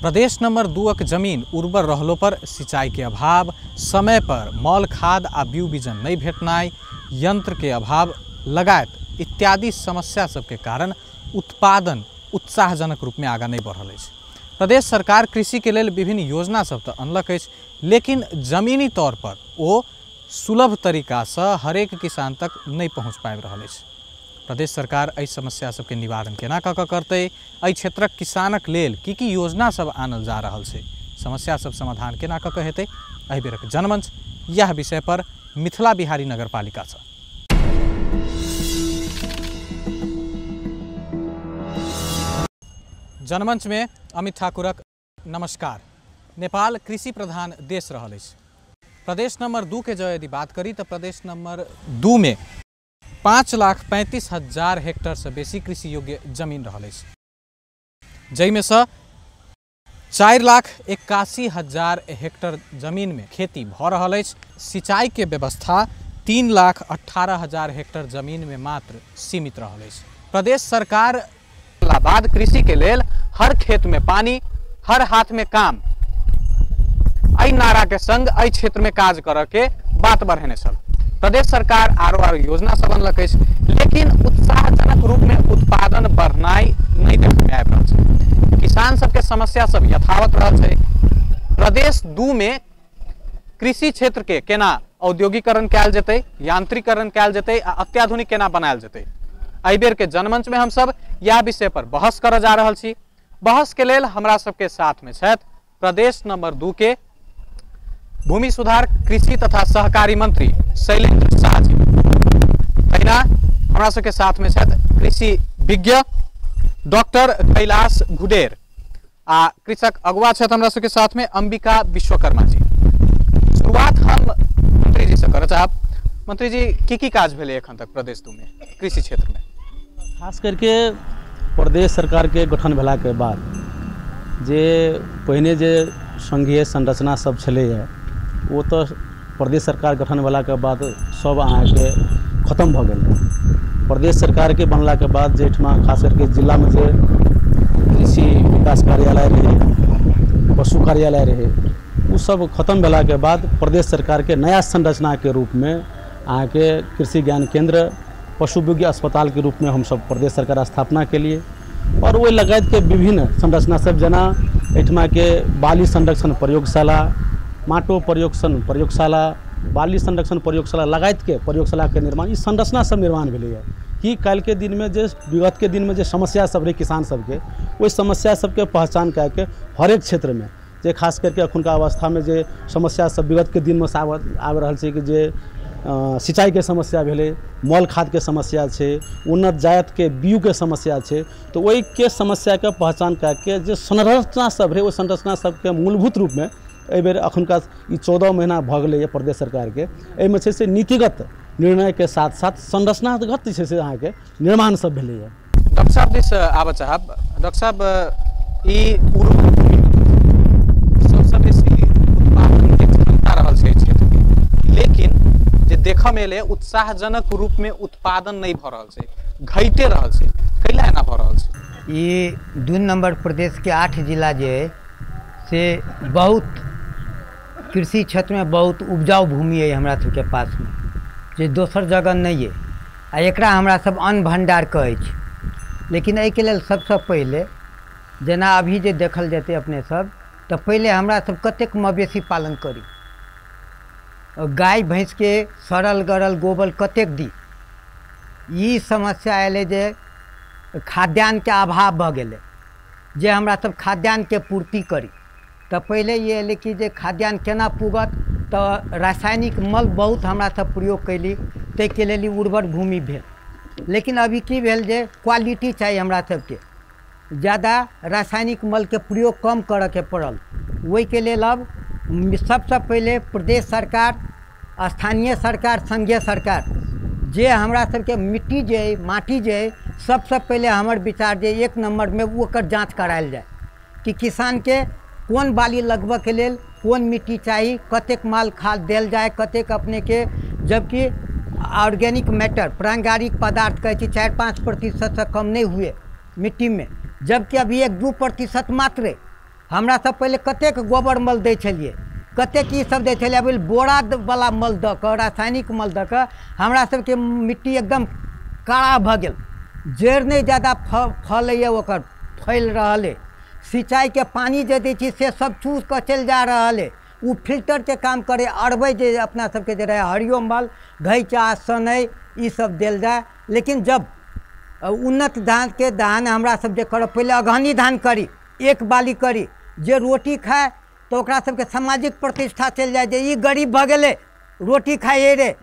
प्रदेश नंबर 2 जमीन उर्वर रहलो पर सिंचाई के अभाव, समय पर मल खाद आ बीउ बीजन नहीं भेटनाइ, यंत्र के अभाव लगायत इत्यादि समस्या सबके कारण उत्पादन उत्साहजनक रूप में आगा नहीं बढ़ल अछि। प्रदेश सरकार कृषि के लेल विभिन्न योजना सब तो अनलक अछि, लेकिन जमीनी तौर पर ओ सुलभ तरीका से हरेक किसान तक नहीं पहुँच पाबि रहल अछि। प्रदेश सरकार एहि समस्या सबके निवारण केना कऽ कऽ करतै, एहि क्षेत्रक किसानक लेल की की योजना सब आनल जा रहल छै, समस्या सब समाधान केना कऽ कऽ हेतै, एहि बेरक जनमंच यह विषय पर मिथिला बिहारी नगरपालिका सँ। जनमंच में अमित ठाकुरक नमस्कार। नेपाल कृषि प्रधान देश रहल अछि। प्रदेश नंबर 2 के जो यदि बात करी तो प्रदेश नंबर 2 में 5,35,000 हेक्टर से बेसी कृषि योग्य जमीन रहल अछि, जाहिमे से 4,81,000 हेक्टर जमीन में खेती भऽ रहल अछि। सिंचाई के व्यवस्था 3,18,000 हेक्टर जमीन में मात्र सीमित रहल अछि। प्रदेश सरकार बाद कृषि के लेल हर खेत में पानी, हर हाथ में काम, एहि नारा के संग एहि क्षेत्र में काज करऽ के बात बढ़ेने छल। प्रदेश सरकार आरो आरो योजना सब अनलक अछि, लेकिन उत्साहजनक रूप में उत्पादन बढ़नाइ नहीं देखय में आबि रहल छै। किसान सबके समस्या सब यथावत रहल छै। प्रदेश 2 में कृषि क्षेत्र के केना औद्योगिकरण कयल जेतै, यांत्रिकरण कयल जेतै आ अत्याधुनिक केना बनायल जेतै, एहि बेर के जनमंच में हम सब यह विषय पर बहस करऽ जा रहल छी। बहस के लेल हमरा सबके साथ में छथि प्रदेश नंबर 2 के भूमि सुधार कृषि तथा सहकारी मंत्री शैलेन्द्र शाह जी, तहिना हमरा सबके साथ में छथि कृषि विज्ञ डॉक्टर कैलाश घुडेर आ कृषक अगुआ छथि हमरा सबके साथ में अंबिका विश्वकर्मा जी। शुरुआत हम मंत्री जी से करऽ चाहब। मंत्री जी, की काज भेलै एखन तक प्रदेश 2 में कृषि क्षेत्र में? खास करके प्रदेश सरकार के गठन भेला के बाद जे पहिने जे संघीय संरचना सब छलैए वो तो प्रदेश सरकार गठन भेला के बाद सब अहाँके खत्म भऽ गेल। प्रदेश सरकार के बनला के बाद जे एहिठमा खास करके जिला में जे कृषि विकास कार्यालय रहे, पशु कार्यालय रहे, वो सब खत्म भेला के बाद प्रदेश सरकार के नया संरचना के रूप में अहाँके कृषि ज्ञान केंद्र, पशु विज्ञ अस्पताल के रूप में हम सब प्रदेश सरकार स्थापना के लिए और वही लगायत के विभिन्न संरचना सब जेना एहिठमा के बाली संरक्षण प्रयोगशाला, माटो प्रयोगशाला, बाली संरक्षण प्रयोगशाला लगायत के प्रयोगशाला के निर्माण, ई संरचना सब निर्माण भेलैए कि काल्हि के दिन में जे विगत के दिन में जे समस्या सब रहे किसान सबके, ओहि समस्या सबके पहचान कए के हरेक क्षेत्र में जे खास करके अखुनका अवस्था में जे समस्या सब विगत के दिन में आबि रहल छै कि जे सिंचाई के समस्या भेलै, मल खाद के समस्या छै, उन्नत जात के बीउ के समस्या छै, तो ओहि के समस्या के पहचान कए के जे संरचना सब रहे ओहि संरचना सबके मूलभूत रूप में एहि बेर अखुनका ई 14 महीना भऽ गेलैए प्रदेश सरकार के, एहिमे छै से नीतिगत निर्णय के साथ साथ संरचनागत जे छै से अहाँके निर्माण सब भेलैए। डॉक्टर साहब दिस आबऽ चाहब। डॉक्टर साहब, ई सबसँ बेसी उत्पादन के क्षमता रहल छै क्षेत्र के, लेकिन जे देखऽ में एलै उत्साहजनक रूप में उत्पादन नहीं भऽ रहल छै, घटे रहल छै, कैला एना भऽ रहल छै? ई 2 नंबर प्रदेश के 8 जिला जे है से बहुत कृषि क्षेत्र में बहुत उपजाऊ भूमि है हमरा सबके पास में, जे दोसर जगह नहीं है आ एकरा हमरा सब अन्न भंडार कहै छी। लेकिन एहिके लेल सबसँ पहिले जेना अभी जे देखल जेतै अपने सब, तऽ पहिले हमरा सब कतेक मवेशी पालन करी, गाय भैंस के सड़ल गरल गोबर कतेक दी, ई समस्या अयलै जे खाद्यान्नके अभाव भऽ गेलै, जे हमरा सब खाद्यान्नके पूर्ति करी। तऽ पहिले ई अयलै कि जे खाद्यान्न केना पुगत, तऽ रासायनिक मल बहुत हमरा सब प्रयोग कयली, ताहिके लेल ई उर्वर भूमि भेल। लेकिन अभी की भेल जे क्वालिटी चाही हमरा सबके, ज़्यादा रासायनिक मलके प्रयोग कम करऽके पड़ल। ओहिके लेल अब सबसँ पहिले प्रदेश सरकार, स्थानीय सरकार, संघीय सरकार जे हमरा सबके मिट्टी जे अइ, माटी जे अइ, सबसँ पहिले हमर विचार जे 1 नम्बरमे ओकर जाँच करायल जाय कि किसानके कोन बाली लगबऽके लेल कोन मिट्टी चाही, कतेक माल खाद देल जाय, कतेक अपनेके, जबकि ऑर्गेनिक मैटर प्रांगारिक पदार्थ कहै छै 4-5% से कम नहीं हुए मिट्टी में, जबकि अभी 1-2% मात्र। हमरा सब पहिले कतेक गोबर मल दै छलियै, कतेक ई सब दै छलियै, अभी बोरा वाला मल दऽ कऽ, रासायनिक मल दऽ कऽ हमरा सबके मिट्टी एकदम काड़ा भऽ गेल, जड़ि नहि जादा फलैए, ओकर फैल रहल अइ। सिंचाइके पानि जे दै छी से सब चूस कऽ चलि जा रहल अइ, ओ फिल्टरके काम करै। अरबै जे अपना सबके जे रहै हरियो मल, घैचा, सनै ई सब देल जाय। लेकिन जब उन्नत धानके धान हमरा सब जे करब, पहिले अगहनी धान करी, एक बाली करी, जे रोटी खाए तऽ ओकरा सबके सामाजिक प्रतिष्ठा चलि जाय जे ई गरीब भऽ गेलै, रोटी खाइए रे।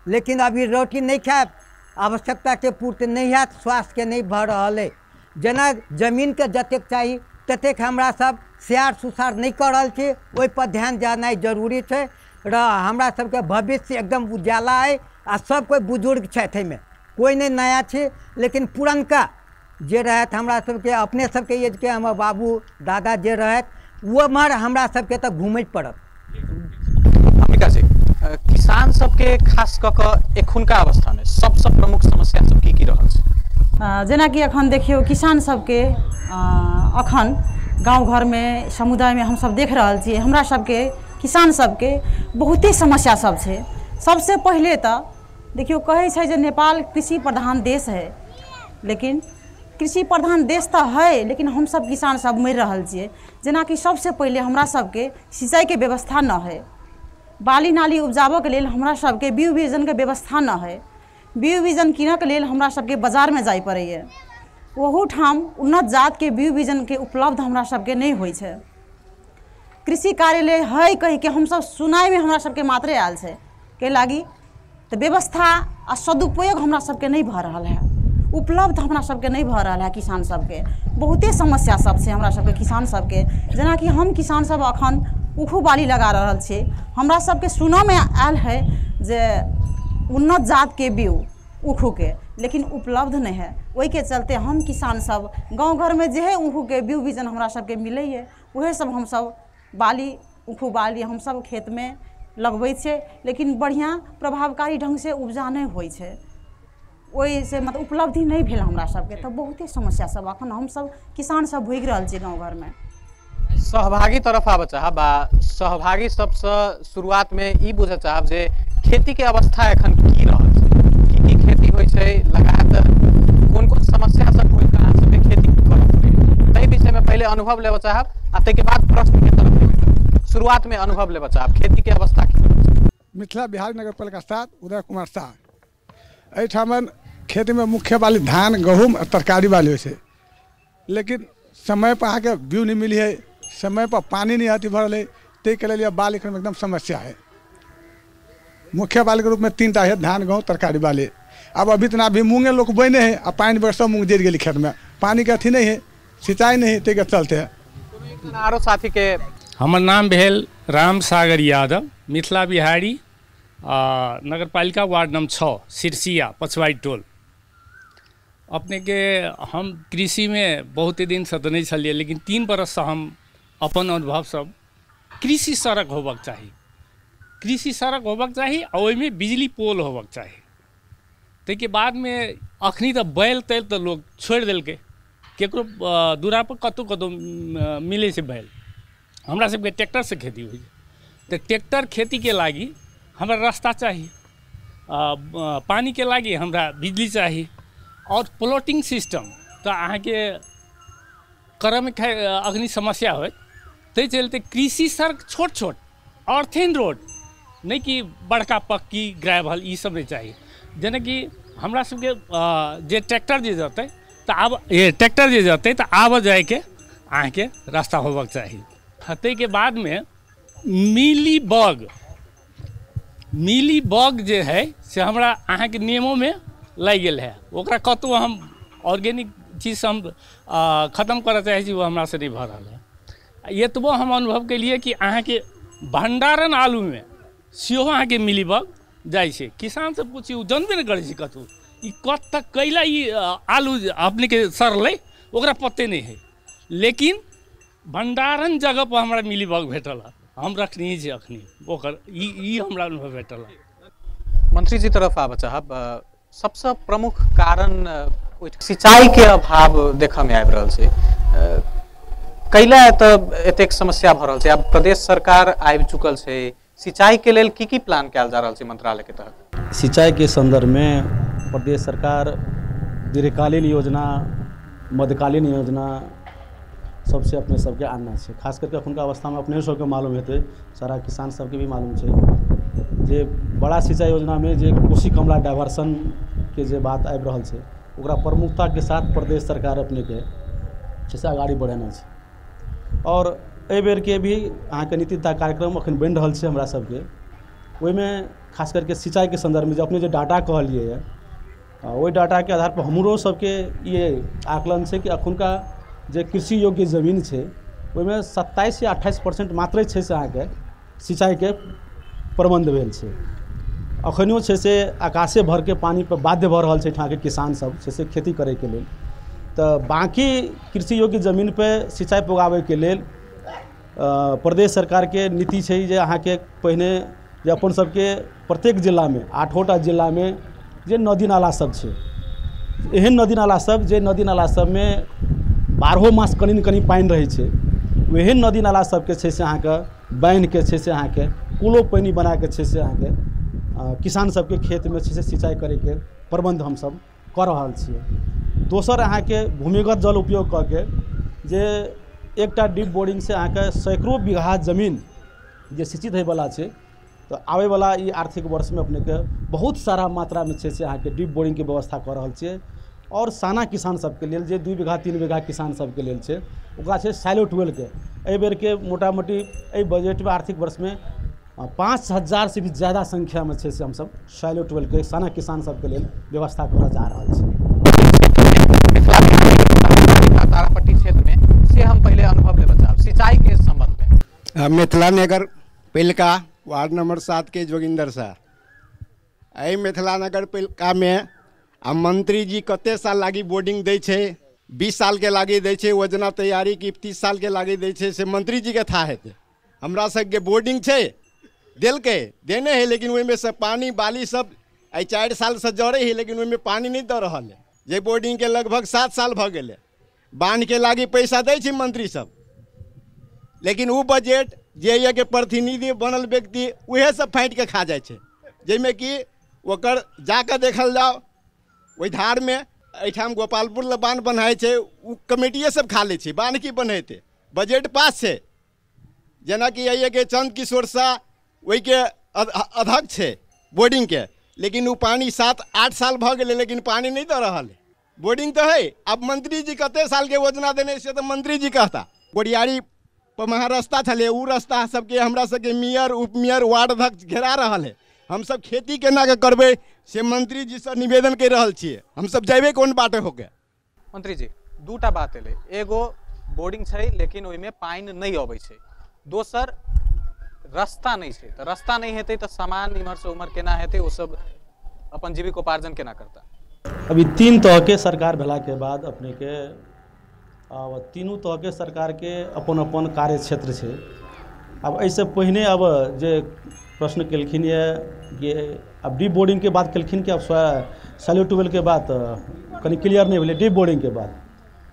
लेकिन अभी रोटी नहि खायब, आवश्यकताके पूर्ति नहि हैत, स्वास्थ्यके नहि भऽ रहल अइ। जेना जमीनके जतेक चाही ततेक हमरा सब सियार सुसार नहि कऽ रहल छी, ओहिपर ध्यान देनाइ जरूरी छै। र हमरा सबके भविष्य एकदम उजाला अइ आ सब कोइ बुजुर्ग छथि, एहिमे कोइ नहि नया छी, लेकिन पुरनका जे रहथि हमरा सबके अपने सबके एजके हमर बाबू दादा जे रहथि ओ एम्हर हमरा सबके तऽ घूमै पड़त। अंबिका जी, किसान सबके खास कऽ कऽ एखुनका अवस्थामे सबसँ प्रमुख समस्या सब की की रहल छै? जेनाकि एखन देखियौ किसान सबके अखन गाँव घरमे समुदायमे हमसब देख रहल छियै, हमरा सबके किसान सबके बहुते समस्या सब छै। सबसे पहिले तऽ देखियौ कहै छै जे नेपाल कृषि प्रधान देश है, लेकिन कृषि प्रधान देश तऽ है, लेकिन हमसब किसान सब मरि रहल छियै। जेनाकि सबसे पहिले हमरा सबके सिंचाइके व्यवस्था न है, बाली नाली उपजाबऽके लेल हमरा सबके बीज बिजनके व्यवस्था न है, बीज बिजन कीनऽके लेल हमरा सबके बाजारमे जाय पड़ैए, ओहूठाम उन्नत जातके बीज बिजनके उपलब्ध हमरा सबके नहि होइ छै। कृषि कार्यालय है कहिके हमसब सुनाइमे हमरा सबके मात्रे आयल छै, के लागी तऽ व्यवस्था आ सदुपयोग हमरा सबके नहि भऽ रहल है, उपलब्ध हमरा सबके नहि भऽ रहल है। किसान सबके बहुते समस्या सब छै हमरा सबके किसान सबके। जेनाकि हम किसान सब अखन उखू बाली लगा रहल छी, हमरा सबके सुनऽमे आयल है जे उन्नत जातके बीज उखूके, लेकिन उपलब्ध नहि है। ओहिके चलते हम किसान सब गाँव घरमे जे है उखूके बीज बिजन हमरा सबके मिलैए, उहे सब हमसब बाली उखू बाली हमसब खेतमे लगबै छियै, लेकिन बढ़िआँ प्रभावकारी ढङ्गसँ उपजा नहि होइ छै, ओहिसँ मतलब उपलब्धि नहि भेल हमरा सबके। तऽ बहुते समस्या सब अखन हमसब किसान सब भोगि रहल छियै गाँव घरमे। सहभागी तरफ आबऽ चाहब आ सहभागी सबसँ शुरुआतमे ई बुझऽ चाहब जे खेतीके अवस्था एखन की रहल छै, की की खेती होइ छै, लगायत कोन कोन समस्या सब होइ अहाँ सबके खेती करऽ पड़ै, ताहि विषयमे पहिले अनुभव लेबऽ चाहब आ ताहिके बाद प्रश्नके तरफ जेबै। शुरुआतमे अनुभव लेबऽ चाहब खेतीके अवस्था की रहल छै। मिथिला बिहार नगर पालिका 7, उदय कुमार शाह। एहिठाम खेतीमे मुख्य बाली धान, गहूम आ तरकारी बाली होइ छै, लेकिन समय पर अहाँके बीउ नहि मिली है, समय पर पानी नहीं अथी भरल है, ताहिके लेल बाल एखन एकदम समस्या है। मुख्य बालीके रूपमे 3 टा है, धान, गहूँ, तरकारी बाली। अब अभी इतना अभी मूँगे लोग बोने है आ पानि बरस सब मूँग जरि गेली खेतमे, पानिके अथी नहीं है, सिंचाई नहीं है, ताहिके चलते है। आरो साथी के हमर नाम भेल राम सागर यादव, मिथिला बिहारी, नगरपालिका वार्ड नंबर 6, सिरसिया, पछवाई टोल। अपने के हम कृषिमे बहुते दिनसँ तऽ नहि छलियै, लेकिन 3 बरससँ हम अपन अनुभव सब कृषि सड़क होबक चाही, कृषि सड़क होबक चाही आ ओहिमे बिजली पोल होबक चाही। ताहिके बादमे अखनी तऽ बैल तैल तऽ लोक छोड़ि देलकै, केकरो दूरापर कतहु कतहु मिलै छै बैल। हमरा सबके ट्रैक्टरसँ खेती होइ छै, तऽ ट्रैक्टर खेतीके लागि हमरा रास्ता चाही, पानिके लागि हमरा बिजली चाही, और प्लॉटिंग सिस्टम तऽ अहाँके करऽमे अखनी समस्या होइत, ताहि चलते कृषि सड़क छोट छोट अर्थेन रोड, नहि कि बड़का पक्की ग्रेवल ई सब नहि चाही। जेनाकि हमरा सबके जे ट्रैक्टर जे जेतै तऽ आब ट्रैक्टर जे जेतै तऽ आबऽ जाइके अहाँके रास्ता होबक चाही। ताहिके बादमे मिली बग जे है से हमरा अहाँके नियमोमे लागि गेल है, ओकरा कतहु हम ऑर्गेनिक चीजसँ हम खत्म करऽ चाहै छी, ओ हमरासँ नहि भऽ रहल है। एतबो हम अनुभव केलिए कि अहाँके भण्डारण आलूमे सेहो अहाँके मिलीबग जाइ छै। किसानसँ पूछी ओ जानबे नहि करै छै कतहु ई कत तक कैला ई आलू अपनेके सड़लै, ओकरा पते नहि है, लेकिन भण्डारण जगह पर हमरा मिलीबग भेटल है, हम रखने छी अखनी ओकर ई हमरा अनुभव भेटल है। मंत्री जी तरफ आबऽ चाहब, सबसँ प्रमुख कारण सिंचाई के अभाव देखऽ में आबि रहल छै, कैला एतऽ एतेक समस्या भऽ रहल छै? आब प्रदेश सरकार आबि चुकल छै, सिंचाई के लेल की की प्लान कयल जा रहल छै मंत्रालय के तहत? सिंचाई के संदर्भ में प्रदेश सरकार दीर्घकालीन योजना, मध्यकालीन योजना सबसे अपने सबके आनना छै। खास करके अखुनका अवस्थामे अपने सबके मालूम हेतै, सारा किसान सबके भी मालूम छै जे बड़ा सिंचाई योजनामे जे कोसी कमला डाइवर्सन के जे बात आबि रहल छै ओकरा प्रमुखताके साथ प्रदेश सरकार अपनेके से अगाड़ी बढ़ेने छै। और एहि बेरके भी अहाँके नीति कार्यक्रम अखन बनि रहल छै हमरा सबके, ओहिमे खास करके सिंचाईके संदर्भमे जे अपने जे डाटा कहलियै यऽ ओहि डाटाके आधार पर हमरो सबके ये आकलन छै कि अखुनका जे कृषि योग्य जमीन छै ओहिमे 27 या 28% मात्रे छै से अहाँके सिंचाईके प्रबन्ध भेल छै। अखनियो छै से आकाशे भरके पानी पर बाध्य भऽ रहल छै एहिठामके किसान सब छै से खेती करैके लेल। तऽ बाँकी कृषि योग्य जमीन पे सिंचाई पुगाबैके लेल प्रदेश सरकारके नीति छै जे अहाँके पहिने जे अपन सबके प्रत्येक जिलामे 8 जिलामे जे नदी नाला सब छै, एहन नदी नाला सब जे नदी नाला सबमे 12 मास कनि न कनि पानि रहै छै, ओहन नदी नाला सबके छै से अहाँके बान्हिके छै से अहाँके कुलो पानि बनाके छै से अहाँके किसान सबके खेतमे छै से सिंचाई करैके प्रबन्ध हमसब कऽ रहल छियै। दोसर अहाँके भूमिगत जल उपयोग कऽ के जे एकटा डीप बोरिंग से अहाँके सैकड़ों बीघा जमीन जे सिंचित होइवला छै, तऽ आबैवला ई आर्थिक वर्षमे अपनेके बहुत सारा मात्रामे छै से अहाँके डीप बोरिंगके व्यवस्था कऽ रहल छियै। और साना किसान सबके लेल जे 2 बीघा 3 बीघा किसान सबके लेल छै ओकरा छै सैलो ट्वेल्वके एहि बेरके मोटामोटी एहि बजटमे आर्थिक वर्षमे 5000 से भी ज़्यादा संख्यामे छै से हमसब सैलो ट्वेल्वके साना किसान सबके लेल व्यवस्था करऽ जा रहल छी। तारापट्टी क्षेत्रमे से हम पहिले अनुभव लेबऽ चाहब सिंचाई के संबंधमे। मिथिला नगर पालिका वार्ड नंबर 7 के जोगिंदर शाह, एहि मिथिला नगर पालिकामे आ मंत्री जी कते साल लागी बोर्डिंग दै छै, 20 साल के लागी दै छै योजना तैयारी कि 30 साल के लागी दै छै से मंत्री जी के था हेतै। हमरा सबके बोर्डिंग छै देलकै देने है, लेकिन ओहिमे से पानी बाली सब एहि 4 साल से जड़े है, लेकिन ओहिमे पानी नहि दऽ रहल है। जे बोर्डिंग के लगभग 7 साल भऽ गेलै। बान्हके लागी पैसा दै छै मंत्री सब, लेकिन ओ बजट जे यके प्रतिनिधि बनल व्यक्ति उहे सब फाँटिके खा जाइ छै, जाहिमे कि ओकर जाकऽ देखल जाओ ओहि धारमे एहिठाम गोपालपुर लए बान्ह बन्हाइ छै, ओ कमेटिए सब खा लै छै, बान्ह की बन्हेतै, बजट पास छै। जेनाकि एहिके चंद किशोर शाह ओहिके अध्यक्ष छै बोर्डिंगके, लेकिन ओ पानी 7-8 साल भऽ गेलै लेकिन पानी नहि दऽ रहल है। बोर्डिंग तऽ है, आब मंत्री जी कते सालके योजना देने से तऽ मंत्री जी कहता। गोरियारी पर महा रास्ता छलै, ओ रास्ता सबके हमरा सबके मेयर उप मेयर वार्ड अध्यक्ष घेरा रहल है। हमसब खेती केना के करबै से मंत्री जी से निवेदन कर रहल छियै, हमसब जेबै कोन बाटे होके। मंत्री जी दूटा बात एलै, एगो बोर्डिंग छै लेकिन ओहिमे पानि नहि अबै छै, दोसर रास्ता नहि छै, तऽ रास्ता नहि हेतै तऽ सामान इम्हर से उम्हर केना हेतै, ओ सब अपन जीविकोपार्जन केना करता? अभी 3 तरहके सरकार भेलाके बाद अपनेके तीनू तरहके सरकारके अपन अपन कार्य क्षेत्र छै। अब एहिसँ पहिने अब जे प्रश्न केलखिन ये कि अब डीप बोर्डिंगके बात केलखिन कि अब सैलो ट्यूबवेलके बात कनि क्लियर नहि भेलै डीप बोर्डिंगके बात।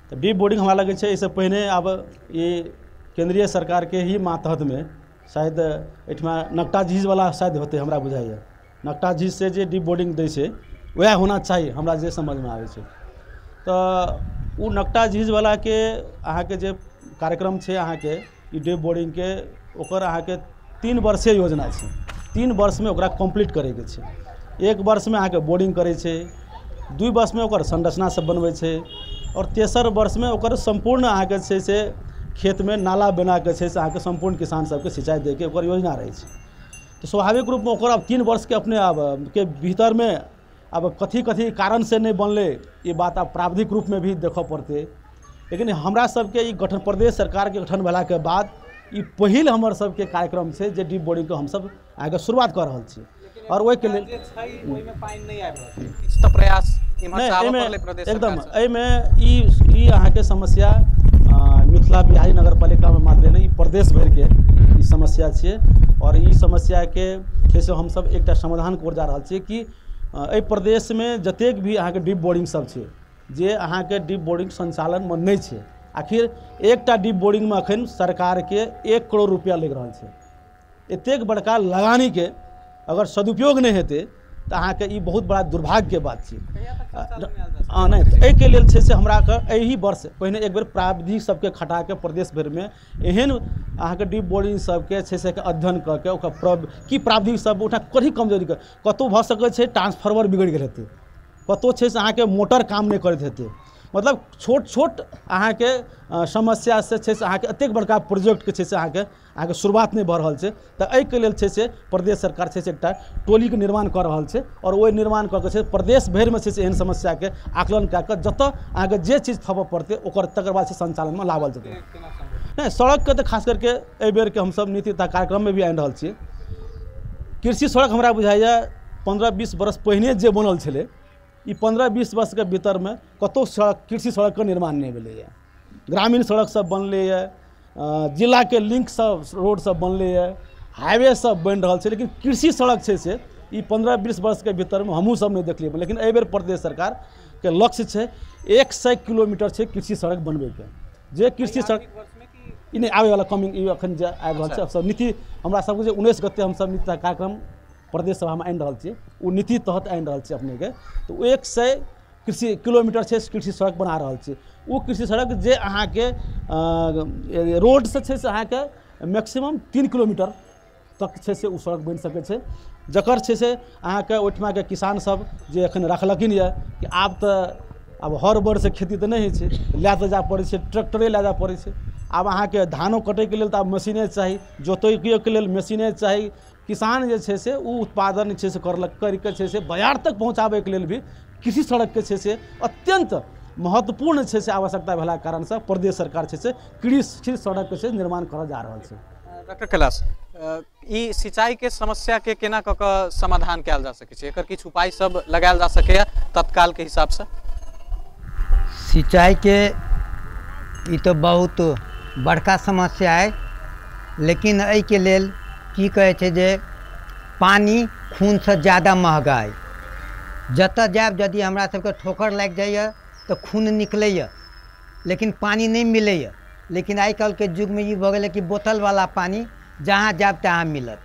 तऽ डीप बोर्डिंग हमरा लगै छै एहिसँ पहिने आब ई केंद्रीय सरकारके ही मातहतमे शायद एहिठमा नकटा झीजवला शायद होतै, हमरा बुझाइए नकटा झीज से जे डीप बोर्डिंग दै छै वएह होना चाही, हमरा जे समझमे आबै छै। तऽ ओ नकटा झीजवलाके अहाँके जे कार्यक्रम छै अहाँके ई डीप बोर्डिंगके, ओकर अहाँके 3 वर्षीय योजना छै, 3 वर्षमे ओकरा कम्प्लीट करैके छै। 1 वर्षमे अहाँके बोर्डिंग करै छै, 2 वर्षमे ओकर संरचना सब बनबै छै, और तेसर वर्षमे ओकर सम्पूर्ण अहाँके छै से खेतमे नाला बनाके छै से अहाँके सम्पूर्ण किसान सबके सिंचाई दैके ओकर योजना रहै छै। तऽ स्वाभाविक रूपमे ओकर आब 3 वर्षके अपने आब के भीतरमे आब कथी कथी कारण से नहि बनलै ई बात आब प्राविधिक रूपमे भी देखऽ पड़तै। लेकिन हमरा सबके ई गठन प्रदेश सरकारके गठन भेलाके बाद ई पहिल हमर सबके कार्यक्रम छै जे डीप बोर्डिंगके हमसब अहाँके शुरुआत कऽ रहल छी। और ओहिके लेल एकदम एहिमे ई अहाँके समस्या मिथिला बिहारी नगरपालिकामे मात्र नहि, ई प्रदेश भरिके ई समस्या छियै। और ई समस्याके छै से हमसब एकटा समाधान कर जा रहल छियै कि एहि प्रदेशमे जतेक भी अहाँके डीप बोर्डिंग सब छै जे अहाँके डीप बोर्डिंग संचालनमे नहि छै, आखिर एकटा डीप बोरिंगमे अखन सरकारके 1 करोड़ रुपया लागि रहल छै। एतेक बड़का लगानीके अगर सदुपयोग नहि हेतै तऽ अहाँके ई बहुत बड़ा दुर्भाग्यके बात छै। नहि, एहिके लेल छै से हमरा के एहि वर्ष पहिने एक बेर प्राविधिक सबके खटाके प्रदेश भरिमे एहन अहाँके डीप बोरिंग सबके छै से अध्ययन कऽ के ओकर की प्राविधिक सब ओहिठाम कथी कमजोरी कतहु भऽ सकै छै, ट्रांसफार्मर बिगड़ि गेल हेतै, कतहु छै से अहाँके मोटर काम नहि करैत हेतै, मतलब छोट छोट अहाँके समस्या से छै से अहाँके एतेक बड़का प्रोजेक्टके छै से अहाँके शुरुआत नहि भऽ रहल छै। तऽ एहिके लेल छै से प्रदेश सरकार छै से एकटा टोलीके निर्माण कऽ रहल छै आओर ओहि निर्माण कऽ के छै प्रदेश भरिमे छै से एहन समस्याके आकलन कए कऽ जतऽ अहाँके जे चीज थपऽ पड़तै ओकर तकर बाद से संचालनमे लाबल जेतै। नहि, सड़कके तऽ खास करके एहि बेरके हमसब नीति कार्यक्रममे भी आनि रहल छियै। कृषि सड़क हमरा बुझाइए 15-20 वर्ष पहिने जे बनल छलै, ई 15-20 वर्षके भीतरमे कतहु सड़क कृषि सड़कके निर्माण नहि भेलैए। ग्रामीण सड़क सब बनलैए, जिलाके लिंक सब रोड सब बनलैए, हाईवे सब बनि रहल छै, लेकिन कृषि सड़क छै से ई 15-20 वर्षके भीतरमे हमहूँ सब नहि देखलियै। लेकिन एहिबेर प्रदेश सरकारके लक्ष्य छै 100 किलोमीटर छै कृषि सड़क बनबैके, जे कृषि सड़क ई नहि आबैवला कमिंग ई अखन जे आबि रहल छै सब नीति हमरा सबके जे 19 गते हमसब नीति कार्यक्रम प्रदेश सभामे आनि रहल छियै, ओ नीति तहत आनि रहल छियै अपनेके। तऽ ओ 100 कृषि किलोमीटर छै कृषि सड़क बना रहल छी। ओ कृषि सड़क जे अहाँके रोडसँ छै से अहाँके मैक्सिमम 3 किलोमीटर तक छै से ओ सड़क बनि सकै छै, जकर छै से अहाँके ओहिठमाके किसान सब जे एखन रखलखिन यऽ कि आब तऽ आब हर बरसँ खेती तऽ नहि होइ छै, लए तऽ जाय पड़ै छै, ट्रैक्टरे लए जाय पड़ै छै। आब अहाँके धानो कटैके लेल तऽ आब मशीने चाही, जोतैके लेल मशीने चाही। किसान जे छै से ओ उत्पादन छै से करलक करिके छै से बाजार तक पहुँचाबैके लेल भी कृषि सड़कके छै से अत्यंत महत्वपूर्ण छै से आवश्यकता भेलाके कारणसँ प्रदेश सरकार छै से कृषि सड़कके छै निर्माण करऽ जा रहल छै। डॉक्टर कैलाश, ई सिंचाईके समस्याके केना कऽ कऽ समाधान कयल जा सकै छै, एकर किछु उपाय सब लगायल जा सकैए तत्कालके हिसाबसँ? सिंचाईके ई तऽ बहुत बड़का समस्या है, लेकिन एहिके लेल की कहै छै जे पानि खूनसँ ज़्यादा महगा है। जतऽ जायब यदि हमरा सबके ठोकर लागि जाइए तऽ खून निकलैए, लेकिन पानि नहि मिलैए। लेकिन आइ काल्हिके युगमे ई भऽ गेलै कि बोतलवला पानि जहाँ जायब तहाँ मिलत।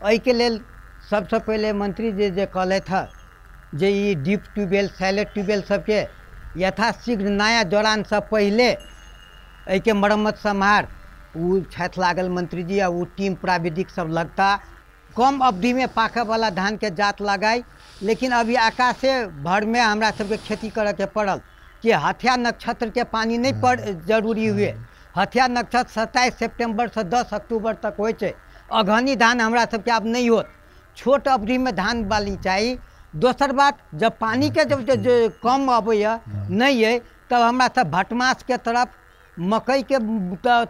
एहिके लेल सबसँ पहिले मंत्री जी जे कहलथि हँ जे ई डीप ट्यूबवेल सैलेट ट्यूबवेल सबके यथाशीघ्र नया जड़ानसँ पहिले एहिके मरम्मत सम्हार ओ छथि लागल मंत्री जी आ ओ टीम प्राविधिक सब लगता। कम अवधिमे पाकऽवला धानके जात लगाइ, लेकिन अभी आकाशे भरमे हमरा सबके खेती करऽके पड़ल कि हथिया नक्षत्रके पानि नहि पड़ जरूरी हुए। हथिया नक्षत्र 27 सेप्टेम्बरसँ 10 अक्टूबर तक होइ छै। अगहनी धान हमरा सबके आब नहि होत, छोट अवधिमे धान बाली चाही। दोसर बात, जब पानिके जब कम अबैए नहि अइ तब हमरा सब भटमासके तरफ मकईके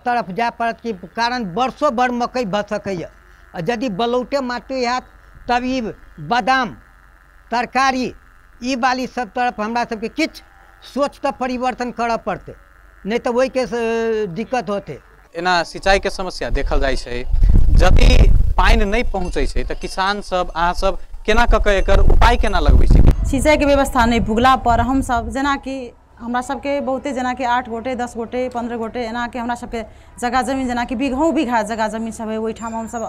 तरफ जाय पड़त, कि कारण वर्षो भर मकई भऽ सकैए। आ यदि बलौटे माटी हैत तब ई बादाम तरकारी ई बाली सब तरफ हमरा सबके किछु सोच तऽ परिवर्तन करऽ पड़तै, नहि तऽ ओहिके दिक्कत होतै। एना सिंचाईके समस्या देखल जाइ छै, यदि पानि नहि पहुँचै छै तऽ किसान सब अहाँ सब केना कऽ के एकर उपाय केना लगबै छै? सिंचाईके व्यवस्था नहि पुगला पर हमसब जेनाकि हमरा सबके बहुते जेनाकि 8 गोटे 10 गोटे 15 गोटे एनाके हमरा सबके जगह जमीन जेनाकि बीघो बीघा जगह जमीन सब है, ओहिठाम हमसब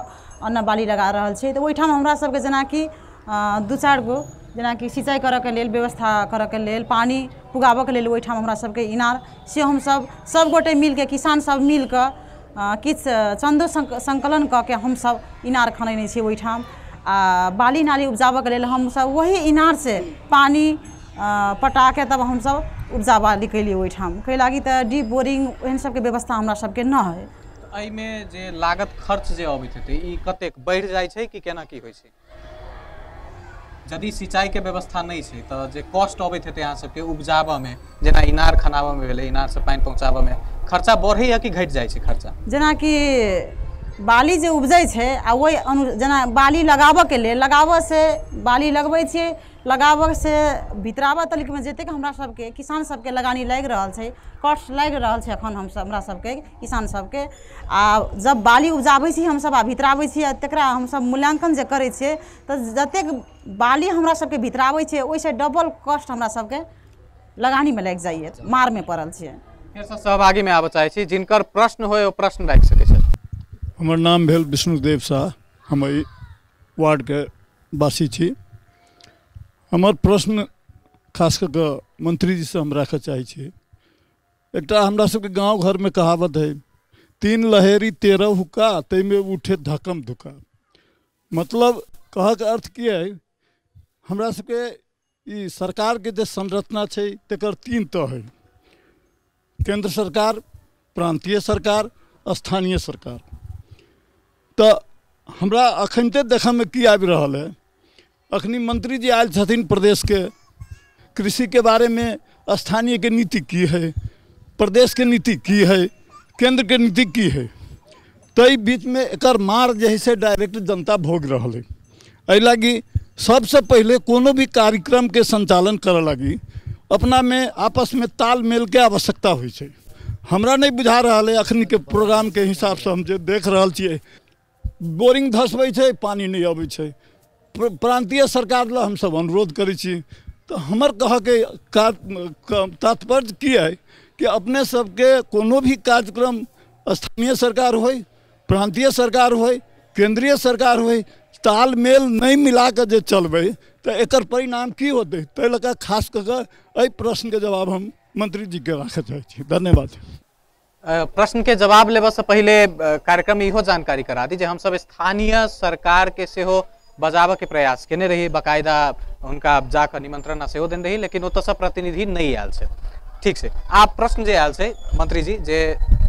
अन्न बाली लगा रहल छी। तऽ ओहिठाम हमरा सबके जेनाकि 2-4 गो जेनाकि सिंचाई करऽके लेल व्यवस्था करऽके लेल पानि पुगाबऽके लेल ओहिठाम हमरा सबके इनार से हमसब सब गोटे मिलके किसान सब मिलके किछु चन्दो संकलन कऽ के हमसब इनार खनेने छी ओहिठाम। आ बाली नाली उपजाबऽके लेल हमसब वही इनारसँ पानि पटाके तब हमसब उपजा बाली कैली ओहिठाम। कै लागी तऽ डीप बोरिंग एहन सबके व्यवस्था हमरा सबके न है। एहिमे जे लागत खर्च जे अबैत हेतै ई कतेक बढ़ि जाइ छै कि केना की होइ छै? यदि सिंचाईके व्यवस्था नहि छै तऽ जे कॉस्ट अबैत हेतै अहाँ सबके उपजाबऽमे, जेना इनार खनाबऽमे भेलै, इनारसँ पानि पहुँचाबऽमे खर्चा बढ़ैए कि घटि जाइ छै खर्चा? जेनाकि बाली जे उपजै छै आ ओहि जेना बाली लगाबऽके लेल लगाबऽसँ बाली लगबै छियै, लगाबऽसँ भितराबऽ तलिकमे जतेक हमरा सबके किसान सबके लगानी लागि रहल छै, कॉस्ट लागि रहल छै एखन हमसब हमरा सबके किसान सबके। आ जब बाली उपजाबै छी हमसब आ भितराबै छी तकरा हमसब मूल्यांकन जे करै छियै तऽ जतेक बाली हमरा सबके भितराबै छियै ओहिसँ डबल कॉस्ट हमरा सबके लगानीमे लागि जाइए, मारमे पड़ल छियै। फेरसँ सहभागीमे आबऽ चाहै छी, जिनकर प्रश्न होय ओ प्रश्न राखि सकै छथि। हमर नाम भेल विष्णुदेव शाह, हम एहि वार्डके वासी छी। हमर प्रश्न खास कऽ कऽ मंत्रीजीसँ हम राखऽ चाहै छी। एकटा हमरा सबके गाँव घरमे कहावत है, 3 लहेरी 13 हुक्का, ताहिमे उठे धक्कम धुक्का। मतलब कहऽके अर्थ की है, हमरा सबके ई सरकारके जे संरचना छै तकर 3 तह है, केंद्र सरकार, प्रांतीय सरकार, स्थानीय सरकार। तऽ हमरा अखनते देखऽमे की आबि रहल है, अखनी मंत्री जी आयल छथिन प्रदेशके, कृषिके बारेमे स्थानीयके नीति की है, प्रदेशके नीति की है, केंद्रके नीति की है, ताहि बीचमे एकर मार जे है से डायरेक्ट जनता भोग रहल है। एहि लागी सबसे पहले कोनो भी कार्यक्रम के संचालन करऽ लागी अपना में आपस में तालमेल के आवश्यकता होइ छै। हमरा नहीं बुझा रहल है अखन के प्रोग्राम के हिसाब से, हम जे देख रहल छियै बोरिंग धसबै छै, पानी नहीं अबै छै। प्रांतीय सरकार ला हमसब अनुरोध करै छी। तऽ हमर कहऽके तात्पर्य की है कि अपने सबके कोनो भी कार्यक्रम स्थानीय सरकार होय, प्रांतीय सरकार होय, केंद्रीय सरकार होय, तालमेल नहीं मिला कऽ जे चलबै तऽ एकर परिणाम की होतै। ताहि लऽ कऽ खास कऽ कऽ एहि प्रश्नके जवाब हम मंत्री जीके राखऽ चाहै छी। धन्यवाद। प्रश्नके जवाब लेबऽसँ पहिले कार्यक्रम इहो जानकारी करा दी जे हमसब स्थानीय सरकारके सेहो बजाबऽके प्रयास केने रही, बकायदा हुनका जाकऽ निमंत्रण सेहो देने रही, लेकिन ओतऽसँ प्रतिनिधि नहि आयल छै। ठीक छै, आब प्रश्न जे आयल छै मंत्री जी, जे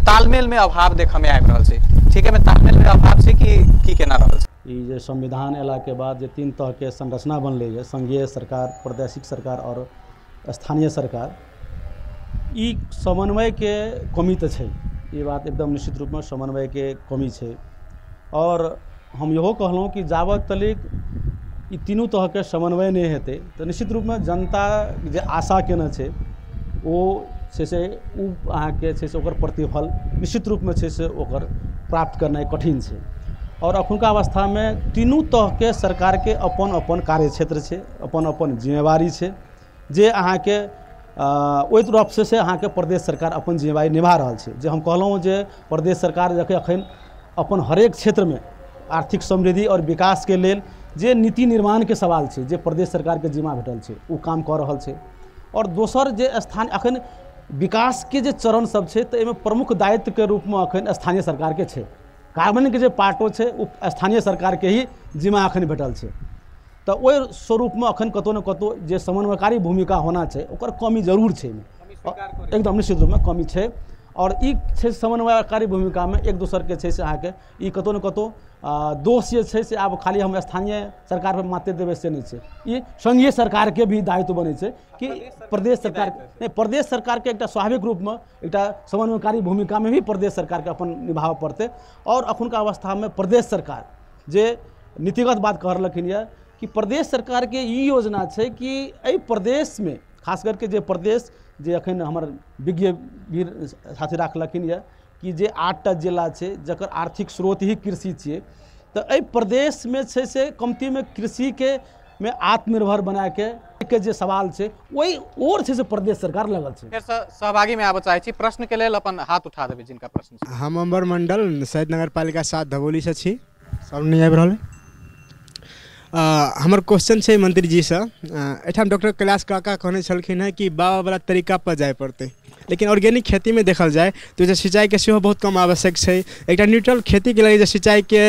तालमेलमे अभाव देखऽमे आबि रहल छै, ठीक है, तालमेलमे अभाव छै कि की केना रहल छै? ई जे संविधान अयलाके बाद जे 3 तहके संरचना बनलै ये, संघीय सरकार, प्रादेशिक सरकार और स्थानीय सरकार, ई समन्वयके कमी तऽ छै, ई बात एकदम निश्चित रूपमे समन्वयके कमी छै। और हम इहो कहलहुँ कि जाबत तलिक ई तीनू तहके समन्वय नहि हेतै तऽ निश्चित रूपमे जनता जे आशा केने छै ओ छै से ओ अहाँके छै से ओकर प्रतिफल निश्चित रूपमे छै से ओकर प्राप्त करनाइ कठिन छै। और अखुनका अवस्थामे तीनू तहके सरकारके अपन अपन कार्यक्षेत्र छै, अपन अपन जिम्मेवारी छै, जे अहाँके ओहि तरफसँ से अहाँके प्रदेश सरकार अपन जिम्मेवारी निभा रहल छै। जे हम कहलहुँ जे प्रदेश सरकार जखन अखन अपन हरेक क्षेत्रमे आर्थिक समृद्धि और विकासके लेल जे नीति निर्माणके सवाल छै, जे प्रदेश सरकारके जिम्मा भेटल छै, ओ काम कऽ रहल छै। और दोसर जे स्थान अखन विकासके जे चरण सब छै तऽ एहिमे प्रमुख दायित्वके रूपमे अखन स्थानीय सरकारके छै, कार्बनके जे पार्टो छै ओ स्थानीय सरकारके ही जिम्मा अखन भेटल छै। तऽ ओहि स्वरूपमे अखन कतहु ने कतहु जे समन्वयकारी भूमिका होना छै ओकर कमी जरूर छै, एकदम निश्चित रूपमे कमी छै। और ई छै समन्वयकारी भूमिकामे एक दोसरके छै से अहाँके ई कतहु ने कतहु दोष जे छै से आब खाली हम स्थानीय सरकार पर माते देबै से नहि छै, ई संघीय सरकारके भी दायित्व बनै छै कि प्रदेश सरकार नहि, प्रदेश सरकारके एकटा स्वाभाविक रूपमे एकटा समन्वयकारी भूमिकामे भी प्रदेश सरकारके अपन निभाबऽ पड़तै। और अखुनका अवस्थामे प्रदेश सरकार जे नीतिगत बात कह रहलखिन यऽ कि प्रदेश सरकारके ई योजना छै कि एहि प्रदेशमे खास करके जे प्रदेश जे अखन हमर विज्ञ वीर साथी राखलखिन यऽ कि जे 8टा जिला छै जकर आर्थिक स्रोत ही कृषि छियै, तऽ एहि प्रदेशमे छै से कमतीमे कृषिके मे आत्मनिर्भर बनाके के जे सवाल छै ओहि ओर छै से प्रदेश सरकार लगल छै। फेरसँ सहभागीमे आबऽ चाहै छी, प्रश्नके लेल अपन हाथ उठा देबै जिनका प्रश्न छै। हम अम्बर मंडल, शहीद नगरपालिका 7 धबोलीसँ छी। सब नहि आबि रहल। हमर क्वेश्चन छै मंत्री जीसँ, एहिठाम डॉक्टर कैलाश काका कहने छलखिन हेँ कि बाबावला तरीका पर जाय पड़तै, लेकिन ऑर्गेनिक खेतीमे देखल जाय तऽ जे सिंचाइके सेहो बहुत कम आवश्यक छै। एकटा न्यूट्रल खेतीके लेल जे सिंचाइके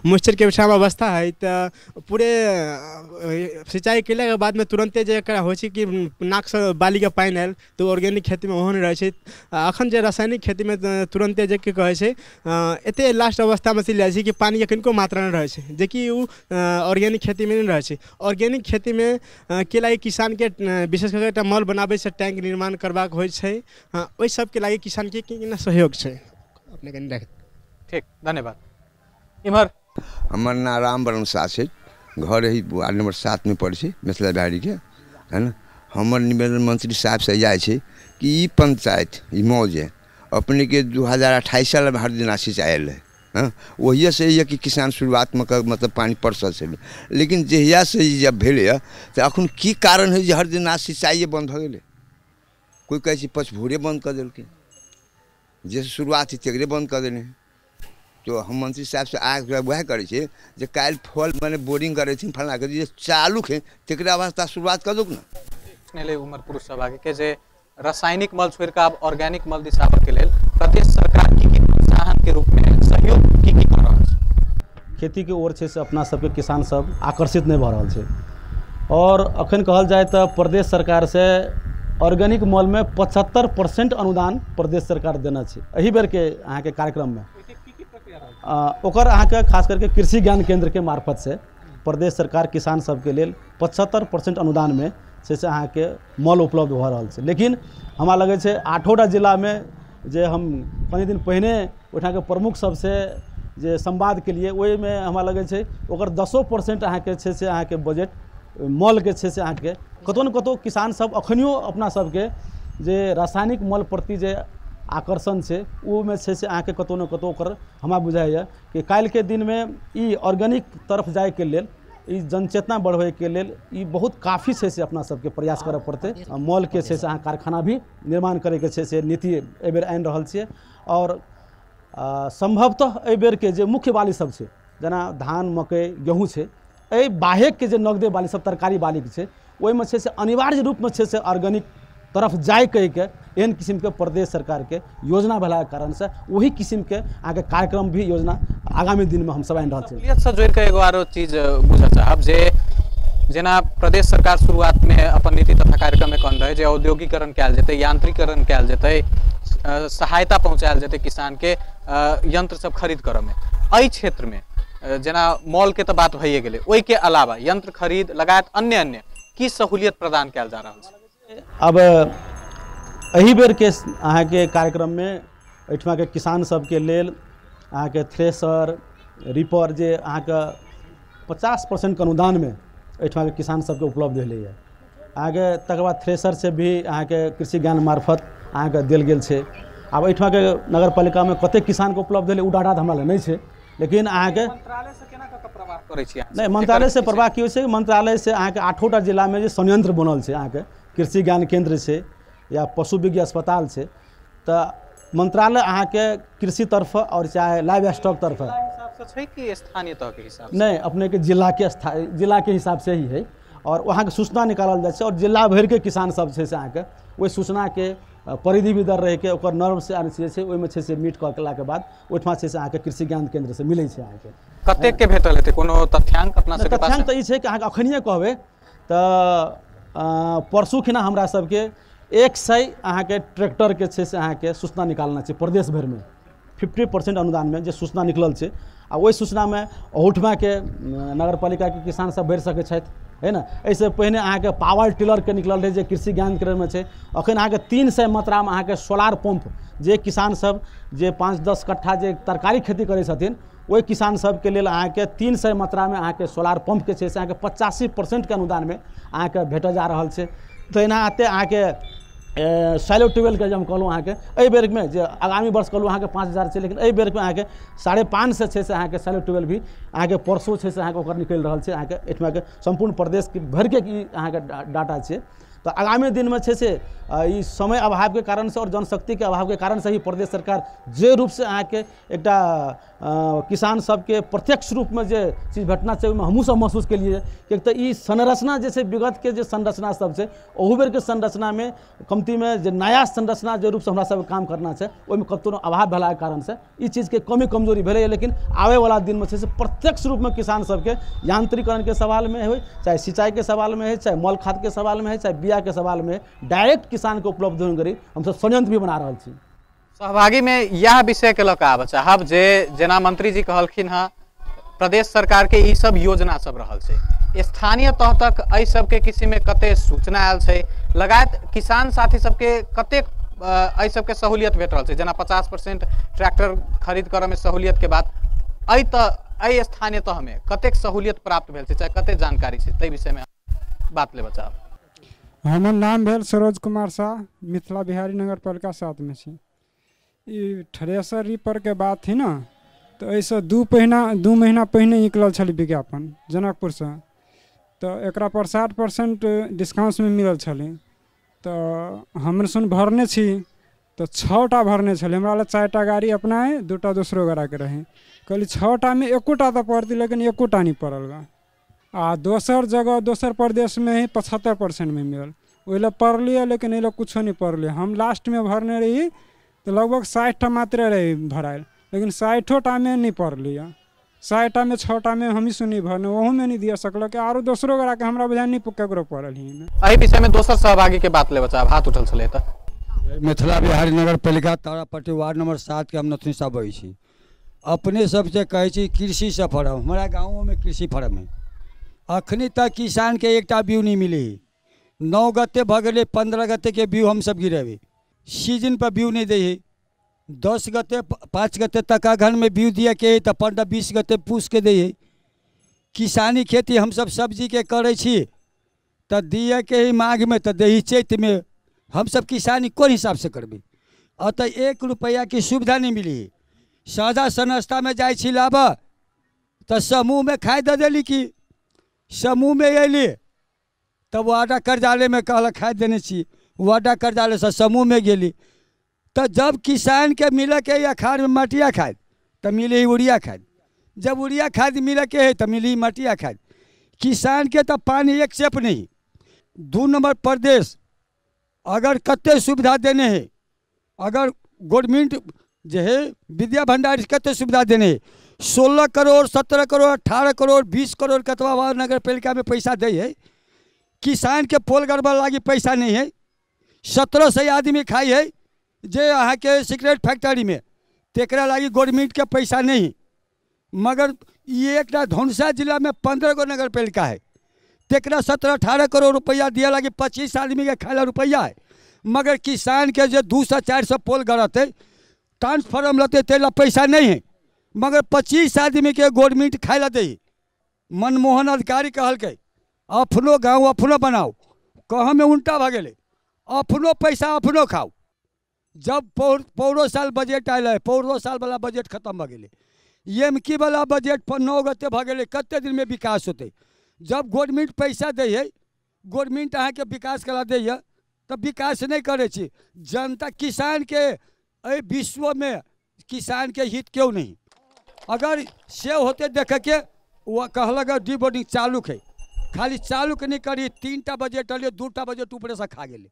मॉइस्चरके ओहिठाम अवस्था है तऽ पूरे सिंचाइ केलाके बादमे तुरन्ते जे एकरा होइ छै कि नाकसँ बालीके पानि आयल तऽ ऑर्गेनिक खेतीमे ओहो नहि रहै छै। अखन जे रासायनिक खेतीमे तुरन्ते जे की कहै छै एते लास्ट अवस्थामे चलि जाइ छै कि पानिके कनिको मात्रा नहि रहै छै, जेकि ओ ऑर्गेनिक खेतीमे नहि रहै छै। ऑर्गेनिक खेतीमे के लागि किसानके विशेष कऽ एकटा मल बनाबैसँ टैंक निर्माण करबाक होइ छै, ओहि सबके लागि किसानके केना सहयोग छै अपने कनि राख। ठीक, धन्यवाद। इम्हर हमर नाम रामवरण शाह छै, घर ही वार्ड नंबर 7 में पड़ै छै मिथिला बिहारीके, है ना। हमर निवेदन मंत्री साहबसँ इएह छै कि ई पंचायत ई मौज है अपने के 2028 साल में हर दिन सिंचाई आयल है, हाँ, वही से यह कि किसान शुरुआतमे मतलब पानि परसल छलै, लेकिन जहियासँ ई जब भेलैए तऽ अखन की कारण है जे हर दिन सिंचाइए बन्द भऽ गेलै? कोइ कहै छै पचभोरे बन्द कऽ देलकै, जे शुरुआत है तकरे बंद कर देने। तो हम मंत्री साहब से आग्रह वएह करै छियै जे काल्हि फल मने बोरिंग करै छी फलना के जे चालू है तकरे अवस्था शुरुआत कर दू ना। उमर पुरुष सभाके के जे रासायनिक मल छोड़ि कऽ आब ऑर्गेनिक मल दिस आबऽ के लेल प्रदेश सरकार की प्रोत्साहन के रूप में सहयोग की कऽ रहल छै? खेती के ओर छै से अपना सबके किसान सब आकर्षित नहीं भऽ रहल छै। और अखन कहल जाय तऽ प्रदेश सरकार से ऑर्गेनिक मल में 75% अनुदान प्रदेश सरकार देने छै एहि बेर के अहाँके कार्यक्रम में। ओकर अहाँके खास करके कृषि ज्ञान केंद्र के मार्फत से प्रदेश सरकार किसान सबके लेल 75% अनुदान में से अहाँके मल उपलब्ध भऽ रहल छै। लेकिन हमरा लगै छै 8 जिला में जे हम कनि दिन पहिने ओहिठामके प्रमुख सबसे जे संवाद के लिए ओहिमे हमरा लगै छै ओकर 10% अहाँके छै से अहाँके बजट मल के छै से अहाँके कतहु ने कतहु किसान सब अखनियो अपना सबके जे रासायनिक मल प्रति जे आकर्षण छै ओहिमे छै से अहाँके कतहु ने कतहु ओकर हमरा बुझाइए कि काल्हिके दिनमे ई ऑर्गेनिक तरफ जाइके लेल ई जनचेतना बढ़बैके लेल ई बहुत काफ़ी छै से अपना सबके प्रयास करऽ पड़तै। मॉल के छै से अहाँ कारखाना भी निर्माण करैके छै से नीति एहिबेर आनि रहल छियै। और सम्भवतः एहिबेरके जे मुख्य बाली सब छै जेना धान मकई गेहूँ छै एहि बाहेकके जे नगदे बाली सब तरकारी बालीके छै ओहिमे छै से अनिवार्य रूपमे छै से ऑर्गेनिक तरफ जाय कहिके एहन किस्मके प्रदेश सरकारके योजना भेलाके कारणसँ ओही किस्मके अहाँके कार्यक्रम भी योजना आगामी दिनमे हमसब आनि रहल छी। से जोड़ि कऽ एगो आरो चीज बुझऽ चाहब जे जेना प्रदेश सरकार शुरुआतमे अपन नीति तथा कार्यक्रममे कहने रहै जे औद्योगिकरण कयल जेतै, यांत्रिकरण कयल जेतै, सहायता पहुँचायल जेतै किसानके यंत्र सब खरीद करऽमे। एहि क्षेत्रमे जेना मॉलके तऽ बात भइए गेलै, ओहिके अलावा यंत्र खरीद लगायत अन्य अन्य की सहूलियत प्रदान कयल जा रहल छै? अब एहि बेरके अहाँके कार्यक्रममे एहिठमाके किसान सबके लेल अहाँके थ्रेसर रीपर जे अहाँके 50% के अनुदानमे एहिठमाके किसान सबके उपलब्ध भेलैए अहाँके। तकर बाद थ्रेसर से भी अहाँके कृषि ज्ञान मार्फत अहाँके देल गेल छै। आब एहिठमाके नगरपालिकामे कतेक किसानके उपलब्ध भेलै ओ डाटा तऽ हमरा लग नहि छै, लेकिन अहाँके नहि मंत्रालय से प्रवाह की होइ छै, मंत्रालय से अहाँके 8 जिलामे जे संयंत्र बनल छै अहाँके कृषि ज्ञान केंद्र छै या पशु विज्ञ अस्पताल छै, तऽ मंत्रालय अहाँके कृषि तरफ और चाहे लाइव स्टॉक तरफ छै कि स्थानीय तह के हिसाब नहीं अपने के जिला के हिसाब से ही है। और वहाँके सूचना निकालल जाइ छै और जिला भरिके किसान सब छै से अहाँके ओहि सूचनाके परिधि भी दर रहिके ओकर नर्म से छै ओहिमे छै से मीट कऽ केलाके बाद ओहिठमा छै से अहाँके कृषि ज्ञान केंद्र से मिलै छै। अहाँके कतेक के भेटल हेतै कोनो तथ्यांक अपना सबके पास? तथ्यांक तऽ ई छै कि अहाँके अखनिये कहबै तऽ परसू खिना हमरा सबके 100 अहाँके ट्रैक्टरके छै से अहाँके सूचना निकालना छै प्रदेश भरिमे 50% अनुदानमे जे सूचना निकलल छै। आ ओहि सूचनामे अहुठमाके नगरपालिकाके किसान सब भरि सकै छथि है ना। एहिसँ पहिने अहाँके पावर टिलरके निकलल रहै जे कृषि ज्ञान केन्द्रमे छै। अखन अहाँके 300 मात्रामे अहाँके सोलार पम्प जे किसान सब जे 5-10 कट्ठा जे तरकारी खेती करै छथिन ओहि किसान सबके लेल अहाँके 300 मात्रामे अहाँके सोलार पम्पके छै से अहाँके 85% के अनुदानमे अहाँके भेटल जा रहल छै। तहिना एते अहाँके सैलो ट्यूबवेलके जे हम कहलहुँ अहाँके एहि बेरमे जे आगामी वर्ष कहलहुँ अहाँके 5000 छै, लेकिन एहि बेरमे अहाँके 550 छै से अहाँके सैलो ट्यूबवेल भी अहाँके परसू छै से अहाँके ओकर निकलि रहल छै। अहाँके एहिठमाके सम्पूर्ण प्रदेशके भरिके ई अहाँके डाटा छै। तऽ आगामी दिनमे छै से ई समय अभावके कारणसँ आओर जनशक्तिके अभावके कारणसँ ही प्रदेश सरकार जे रूपसँ अहाँके एकटा किसान सबके प्रत्यक्ष रूपमे जे चीज भेटना छै ओहिमे हमहूँ सब महसूस केलियै किएक तऽ ई संरचना जे छै विगतके जे संरचना सब छै ओहू बेरके संरचनामे कमतीमे जे नया संरचना जे रूपसँ हमरा सबके काम करना छै ओहिमे कतनो अभाव भेलाके कारणसँ ई चीजके कमी कमजोरी भेलैए। लेकिन आबैवला दिनमे छै से प्रत्यक्ष रूपमे किसान सबके यांत्रिकरणके सवालमे होइ चाहे सिंचाइके सवालमे होइ चाहे मल खादके सवालमे होइ चाहे बिया के सवाल में डायरेक्ट किसान के उपलब्ध करी हमसब संयंत्र भी बना रहल छी। सहभागी में यह विषय के लऽ कऽ आबऽ चाहब जे जेना मंत्री जी कहलखिन हँ प्रदेश सरकार के ई सब योजना सब रहल छै, स्थानीय तह तक एहि सबके किसी में कते सूचना आयल छै, लगायत किसान साथी सबके कतेक एहि सबके सहूलियत भेट रहल छै, जेना 50% ट्रैक्टर खरीद करऽ में सहूलियत के बात एहि स्थानीय तह में कतेक सहूलियत प्राप्त भेल छै चाहे कते जानकारी छै ताहि विषय में बात लेबऽ चाहब। हमर नाम भेल सरोज कुमार शाह, मिथिला बिहारी नगरपालिका 7 में छी। ई थ्रेसर रीपरके बात है ना, तऽ एहिसँ दू महीना पहिने निकलल छलै विज्ञापन जनकपुरसँ, तऽ एकरा पर 60% डिस्काउंटमे मिलल छलै। तऽ हमर सुन भरने छी, तऽ 6टा भरने छलै। हमरा लग 4टा गाड़ी अपना है, 2टा दोसरो गोराके रहै। कहली 6टामे एकोटा तऽ पड़तै, लेकिन एकोटा नहि पड़ल गा। आ दोसर जगह दोसर प्रदेशमे ही 75%मे मिलल, ओहि लए पड़लियै, लेकिन एहि लए कुछो नहि पड़लै। हम लास्टमे भरने रही तऽ लगभग 60टा मात्रे रही भरायल, लेकिन 60टामे नहि पड़लियै। 60टामे 6टामे हमही सुनी भरने, ओहूमे नहि दिअ सकलक। आरो दोसरो गोराके हमरा बुझाइ नहि ककरो पड़ल ही। एहि विषयमे दोसर सहभागीके बात लेबऽ चाहब, हाथ उठल छलै तऽ। मिथिला बिहारी नगर पालिका तारापट्टी वार्ड नंबर 7 के हम नथुनी साहब बजै छी। अपने सबसे कहै छी कृषि से फॉर्म, हमारा गाँवों कृषि फॉर्म है। अखनी तक किसान के एकटा बीउ नहीं मिली। 9 गते भऽ गेलै, 15 गते के बीउ हमसब गिरेबै, सीजन पर बीउ नहीं दै है। 10 गते 5 गते तक अगहन में बीउ दिए के है तऽ 15-20 गते पूस के दै है। किसानी खेती हमसब सब्जी के करै छी तऽ दिए के है माघ में, तऽ दै चैत में। हमसब किसानी कोन हिसाबसँ करबै? अतऽ 1 रुपैआके सुविधा नहि मिली। साझा संस्थामे जाइ छी लाबऽ तऽ समूहमे खाइ दऽ देली कि समूहमे अयली तब वाडा कर्जालयमे कहलक खाइ देने छी, वाडा कर्जालयसँ समूहमे गेली तऽ जब किसानके मिलऽके अखाड़मे मटिया खाद तऽ मिले ही यूरिया खाद, जब यूरिया खाद मिलऽके है तऽ मिली मटिया खाद। किसानके तऽ पानी एक सेप नहीं। 2 नंबर प्रदेश अगर कते सुविधा देने है, अगर गवर्नमेंट जे है विद्या भंडार कते सुविधा देने है, 16 करोड़ 17 करोड़ 18 करोड़ 20 करोड़ कतबा नगर पालिका में पैसा दै है। किसान के पोल गड़बड़ लागी पैसा नहीं है। 1700 आदमी खाई है जे अहाँ के सिगरेट फैक्ट्री में, तेकरा लागी गवर्नमेंट के पैसा नहीं। मगर ये एक धनुषा जिला में 15 गो नगर पालिका है, तेकरा 17-18 करोड़ रुपया दिया लागी 25 आदमी के खाला रुपया है। मगर किसान के जो 200-400 पोल गड़ते ट्रांसफार्म लेते तेला पैसा नहीं है, मगर 25 आदमी के गवर्नमेंट खाए ला दे। मनमोहन अधिकारी कहलकै अपनो गाँव अपनो बनाओ, कह में उल्टा भऽ गेलै, अपनो पैसा अपनो खाओ। जब पौरो साल बजट आयल है, पौरो साल वाला बजट खत्म भऽ गेलै, एमकी वाला बजट 9 गते भऽ गेलै, कते दिनमे विकास होतै? जब गवर्नमेंट पैसा दै है, गवर्नमेंट अहाँके विकास करा दै है, तऽ विकास नहि करै छी। जनता किसानके एहि विश्वमे किसानके हित केओ नहीं। अगर से होते देखके वो कहलक डी बोर्डिंग चालू है, खाली चालू के नहीं करी, 3टा बजट अलिए 2टा बजट ऊपरेसँ खा गेलै।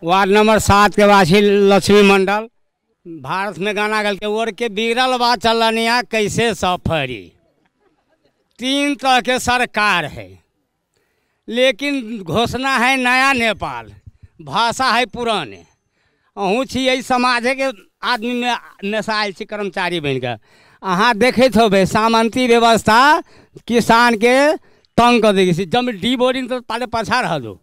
वार्ड नंबर 7 के वासी लक्ष्मी मंडल भारत में गाना गल के ओर के बिगड़ल बा चलनिया कैसे सफरी। 3 तरह के सरकार है, लेकिन घोषणा है नया नेपाल, भाषा है पुराने। अहूँ छी एहि समाजके आदमीमे नशा आयल छी कर्मचारी बनिकऽ। अहाँ देखैत होबै सामंती व्यवस्था किसानके तंग कऽ दै छै। जब डी बोर्डिंग तऽ पाले पाछा रह दो,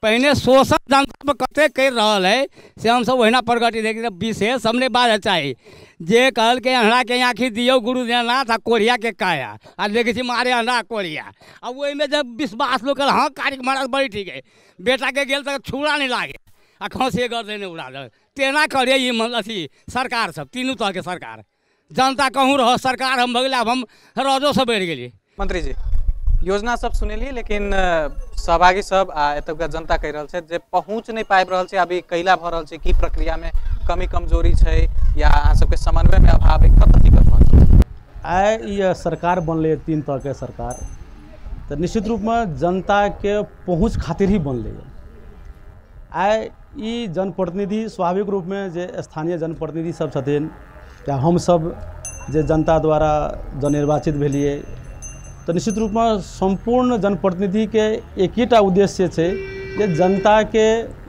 पहिने शोषण जनता पर कतेक करि रहल है से हमसब ओहिना प्रगति देखी। विशेष हम नहि बाजऽ चाही, जे कहलकै अन्हराके आँखि दियौ गुरु दीनानाथ आ कोढ़ियाके काया, आ देखै छी मारे अन्हरा कोढ़िया। आ ओहिमे जब विश्वास लोक कहल हाँ कार्य महाराज बड़ी ठीक है, बेटाके गेल तऽ छुरा नहि लागे आ खसिए गर्दन उड़ा दे, तेना करे ई अथी सरकार सब, तीनू तरहके सरकार। जनता कहूँ रह सरकार हम भऽ गेलै, आब हम रजोसँ बढ़ि गेलियै। मंत्री जी योजना सब सुनेलियै, लेकिन सहभागी सब आ एतुका जनता कहि रहल छै जे पहुँच नहि पाबि रहल छै, अभी कैला भऽ रहल छै, की प्रक्रियामे कमी कमजोरी छै या अहाँ सबके समन्वयमे अभाव है, कतऽ दिक्कत भऽ रहल छै? आइ ई सरकार बनलै 3 तरहके सरकार, तऽ निश्चित रूपमे जनताके पहुँच खातिर ही बनलै। आइ ई जनप्रतिनिधि स्वाभाविक रूपमे जे स्थानीय जनप्रतिनिधि सब छथिन या हमसब जे जनता द्वारा जननिर्वाचित भेलियै, तऽ निश्चित रूपमे सम्पूर्ण जनप्रतिनिधिके एकेटा उद्देश्य छै जे जनताके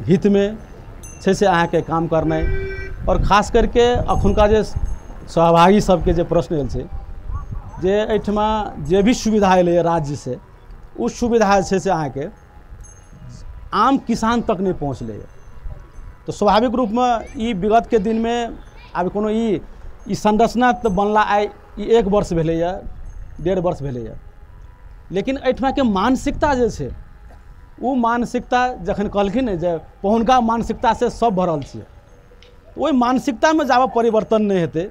हितमे छै से अहाँके काम करनाइ। आओर खास करके अखुनका जे सहभागी सबके जे प्रश्न आयल छै जे एहिठमा जे भी सुविधा एलैए राज्यसँ, ओ सुविधा जे छै से अहाँके आम किसान तक नहि पहुँचलैए। तऽ स्वाभाविक रूपमे ई विगतके दिनमे आब कोनो ई संरचना तऽ बनला आइ ई 1 वर्ष भेलैए, 1.5 वर्ष भेलैए, लेकिन एहिठमाके मानसिकता जे छै ओ मानसिकता जखन कहलखिन ने जे पहुनका मानसिकतासँ सब भरल छियै, ओहि मानसिकतामे जाबत परिवर्तन नहि हेतै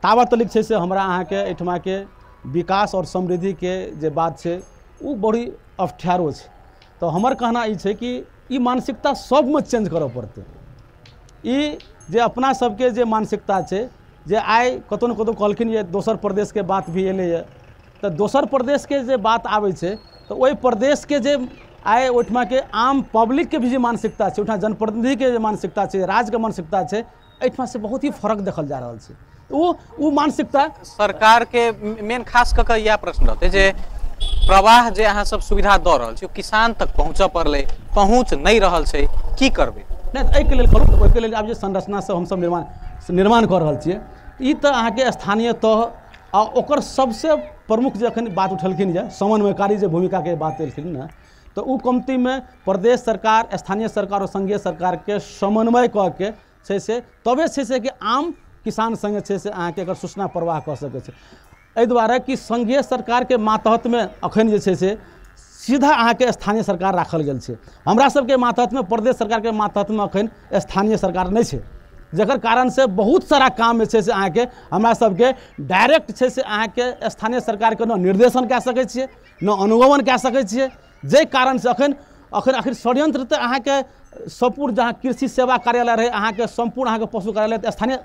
ताबत तलिक छै से हमरा अहाँके एहिठमाके विकास आओर समृद्धिके जे बात छै ओ बड़ी अफठ्यारो छै। तऽ हमर कहना ई छै कि ई मानसिकता सबमे चेंज करऽ पड़तै। ई जे अपना सबके जे मानसिकता छै जे आइ कतहु ने कतहु कहलखिन जे दोसर प्रदेशके बात भी एलैए, तऽ दोसर प्रदेशके जे बात आबै छै तऽ ओहि प्रदेशके जे आइ ओहिठमाके आम पब्लिकके भी जे मानसिकता छै, ओहिठमा जनप्रतिनिधिके जे मानसिकता छै, राज्यके मानसिकता छै, एहिठमा से बहुत ही फर्क देखल जा रहल छै। ओ मानसिकता सरकारके मेन खास कऽ कऽ इएह प्रश्न रहतै जे प्रवाह जे अहाँ सब सुविधा दऽ रहल छी किसान तक पहुँचऽ पड़लै, पहुँच नहि रहल छै, की करबै? नहि, एहिके लेल कहलहुँ, ओहिके लेल आब जे संरचना सब हमसब निर्माण कऽ रहल छियै, ई तऽ अहाँके स्थानीय तह आ ओकर सबसँ प्रमुख जे अखन बात उठेलखिन जे समन्वयकारी जे भूमिकाके बात एलखिन ने, तऽ ओ कमतीमे प्रदेश सरकार, स्थानीय सरकार और संघीय सरकारके समन्वय कऽ के छै से तबे छै से कि आम किसान सङ्गे छै से अहाँके एकर सूचना प्रवाह कऽ सकै छै। एहि दुआरे कि संघीय सरकारके मातहतमे अखन जे छै से सीधा अहाँके स्थानीय सरकार राखल गेल छै। हमरा सबके मातहतमे, प्रदेश सरकारके मातहतमे अखन स्थानीय सरकार नहि छै, जकर कारणसँ बहुत सारा काम जे छै से अहाँके हमरा सबके डायरेक्ट छै से अहाँके स्थानीय सरकारके न निर्देशन कए सकै छियै, न अनुगमन कए सकै छियै, जाहि कारणसँ अखन अखन आखिर षड्यंत्र तऽ अहाँके सम्पूर्ण जहाँ कृषि सेवा कार्यालय रहै, अहाँके सम्पूर्ण अहाँके पशु कार्यालय तऽ स्थानीय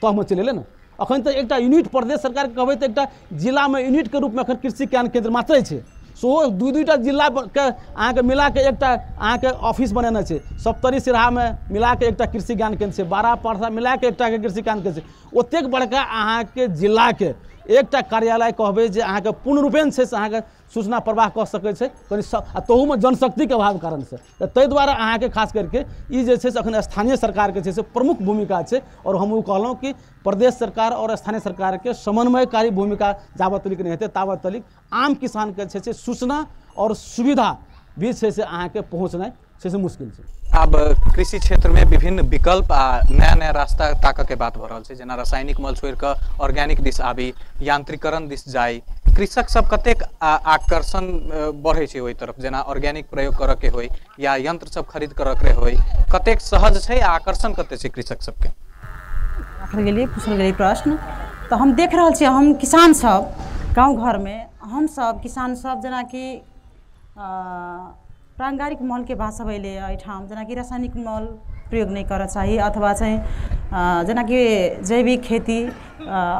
तहमे चलि एलै ने। अखन तऽ एकटा यूनिट प्रदेश सरकारके कहबै तऽ एकटा जिलामे यूनिटके रूपमे अखन कृषि ज्ञान केंद्र मात्रे छै, सेहो दू दूटा जिलाके अहाँके मिलाके एकटा अहाँके ऑफिस बनेने छै। सप्तरी सिरहामे मिलाके एकटा कृषि ज्ञान केंद्र छै, 12 परसा मिलाके एकटा कृषि ज्ञान केंद्र छै। ओतेक बड़का अहाँके जिलाके एकटा कार्यालय कहबै जे अहाँके पूर्ण रूपेण छै से अहाँके सूचना प्रवाह कऽ सकै छै कनि, आ तहूमे जनशक्तिके अभाव कारणसँ। तऽ ताहि दुआरे अहाँके खास करके ई जे छै से अखन स्थानीय सरकारके छै से प्रमुख भूमिका छै। और हम ओ कहलहुँ कि प्रदेश सरकार और स्थानीय सरकारके समन्वयकारी भूमिका जाबत तलिक नहि हेतै ताबत तलिक आम किसानके छै से सूचना और सुविधा भी छै से अहाँके पहुँचनाइ छै से मुश्किल छै। आब कृषि क्षेत्रमे विभिन्न विकल्प आ नया नया रास्ता ताकऽ के बात भऽ रहल छै, जेना रासायनिक मल छोड़ि कऽ ऑर्गेनिक दिस आबी, यांत्रिकरण दिस जाइ, कृषक सब कतेक आकर्षण बढ़ै छै ओहि तरफ, जेना ऑर्गेनिक प्रयोग करऽ के होइ या यंत्र सब खरीद करऽ के होइ, कतेक सहज छै आ आकर्षण कते छै कृषक सबके? राखल गेलियै, पूछल गेलै प्रश्न, तऽ हम देख रहल छियै हम किसान सब गाँव घरमे, हमसब किसान सब जेनाकि प्राङ्गारिक मलके बात सब अयलै एहिठाम, जेनाकि रासायनिक मल प्रयोग नहि करऽ चाही अथवा चाहिँ जेनाकि जैविक खेती,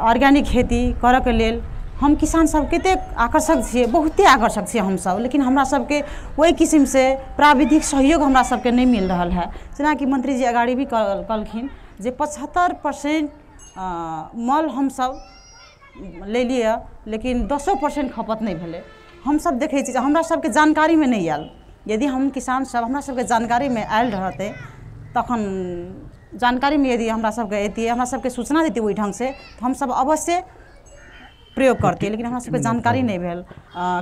ऑर्गेनिक खेती करऽके लेल हम किसान सब कतेक आकर्षक छियै, बहुते आकर्षक छियै हमसब, लेकिन हमरा सबके ओहि किसिमसँ प्राविधिक सहयोग हमरा सबके नहि मिल रहल है। जेनाकि मंत्रीजी अगाडि भी कहलखिन जे 75% मल हमसब लेलियै, लेकिन 10% खपत नहि भेलै। हमसब देखै छी हमरा सबके जानकारीमे नहि आयल, यदि हम किसान सब हमरा सबके जानकारीमे आयल रहतै तखन जानकारीमे यदि हमरा सबके अयतियै, हमरा सबके सूचना देतियै ओहि ढङ्गसँ, तऽ हमसब अवश्य प्रयोग करतियै, लेकिन हमरा सबके जानकारी नहि भेल।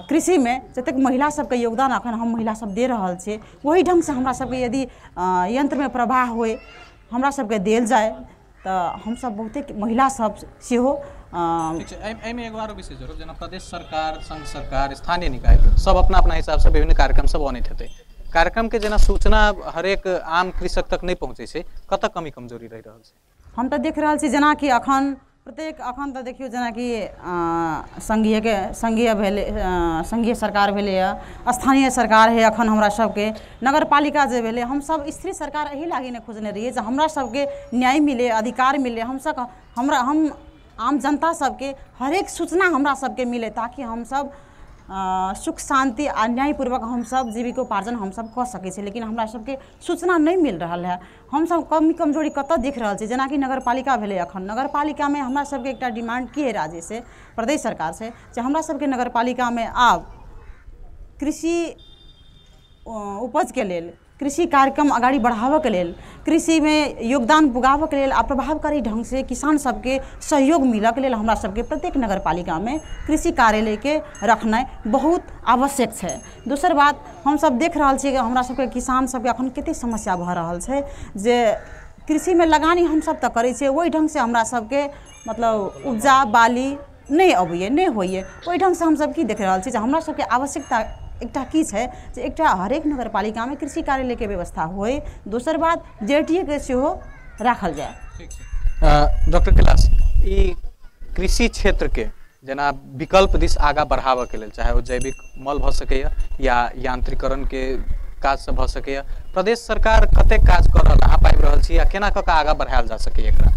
कृषिमे जतेक महिला सबके योगदान अखन हम महिला सब दे रहल छियै, ओहि ढङ्गसँ हमरा सबके यदि यन्त्रमे प्रवाह होइ, हमरा सबके देल जाय, तऽ हमसब बहुते महिला सब सेहो। ठीक छै, एहिमे एगो आरो विषय जोड़ब, जेना प्रदेश सरकार, संघ सरकार, स्थानीय निकाय सब अपना अपना हिसाबसँ विभिन्न कार्यक्रम सब अनैत हेतै, कार्यक्रमके जेना सूचना हरेक आम कृषक तक नहि पहुँचै छै, कतऽ कमी कमजोरी रहि रहल छै? हम तऽ देख रहल छी जेनाकि अखन प्रत्येक अखन तऽ देखियौ जेनाकि संघीय भेलै, संघीय सरकार भेलैए, स्थानीय सरकार है, अखन हमरा सबके नगरपालिका जे भेलै, हमसब स्त्री सरकार एहि लागि नहि खोजने रहियै जे हमरा सबके न्याय मिले, अधिकार मिले, हमसब हमरा हम आम जनता सबके हरेक सूचना हमरा सबके मिले, ताकि हमसब सुख शान्ति आ न्यायपूर्वक हमसब जीविकोपार्जन हमसब कऽ सकै छी। लेकिन हमरा सबके सूचना नहि मिल रहल है। हमसब कमी कमजोरी कतऽ देख रहल छी, जेनाकि नगरपालिका भेलै, अखन नगरपालिकामे हमरा सबके एकटा डिमांड की है राज्य से, प्रदेश सरकार से, जे हमरा सबके नगरपालिकामे आब कृषि उपजके लेल, कृषि कार्यक्रम अगाडि बढ़ाबऽके लेल, कृषिमे योगदान पुगाबऽके लेल आ प्रभावकारी ढङ्गसँ किसान सबके सहयोग मिलऽके लेल हमरा सबके प्रत्येक नगरपालिकामे कृषि कार्यालयके रखनाइ बहुत आवश्यक छै। दोसर बात हमसब देख रहल छियै कि हमरा सबके किसान सबके अखन कतेक समस्या भऽ रहल छै, जे कृषिमे लगानी हमसब तऽ करै छियै, ओहि ढङ्गसँ हमरा सबके मतलब उपजा बाली नहि अबैए, नहि होइए। ओहि ढङ्गसँ हमसब की देख रहल छी जे हमरा सबके आवश्यकता एकटा की छै जे एकटा हरेक नगरपालिकामे कृषि कार्यालयके व्यवस्था होइ, दोसर बात जेटीए के सेहो राखल जाय। ठीक छै डॉक्टर कैलाश, ई कृषि क्षेत्रके जेना विकल्प दिस आगाँ बढ़ाबऽके लेल, चाहे ओ जैविक मल भऽ सकैए या यांत्रिकरणके काज सब भऽ सकैए। प्रदेश सरकार कतेक काज कऽ रहल अहाँ पाबि रहल छी आ केना कऽ कऽ आगाँ बढ़ायल जा सकैए एकरा?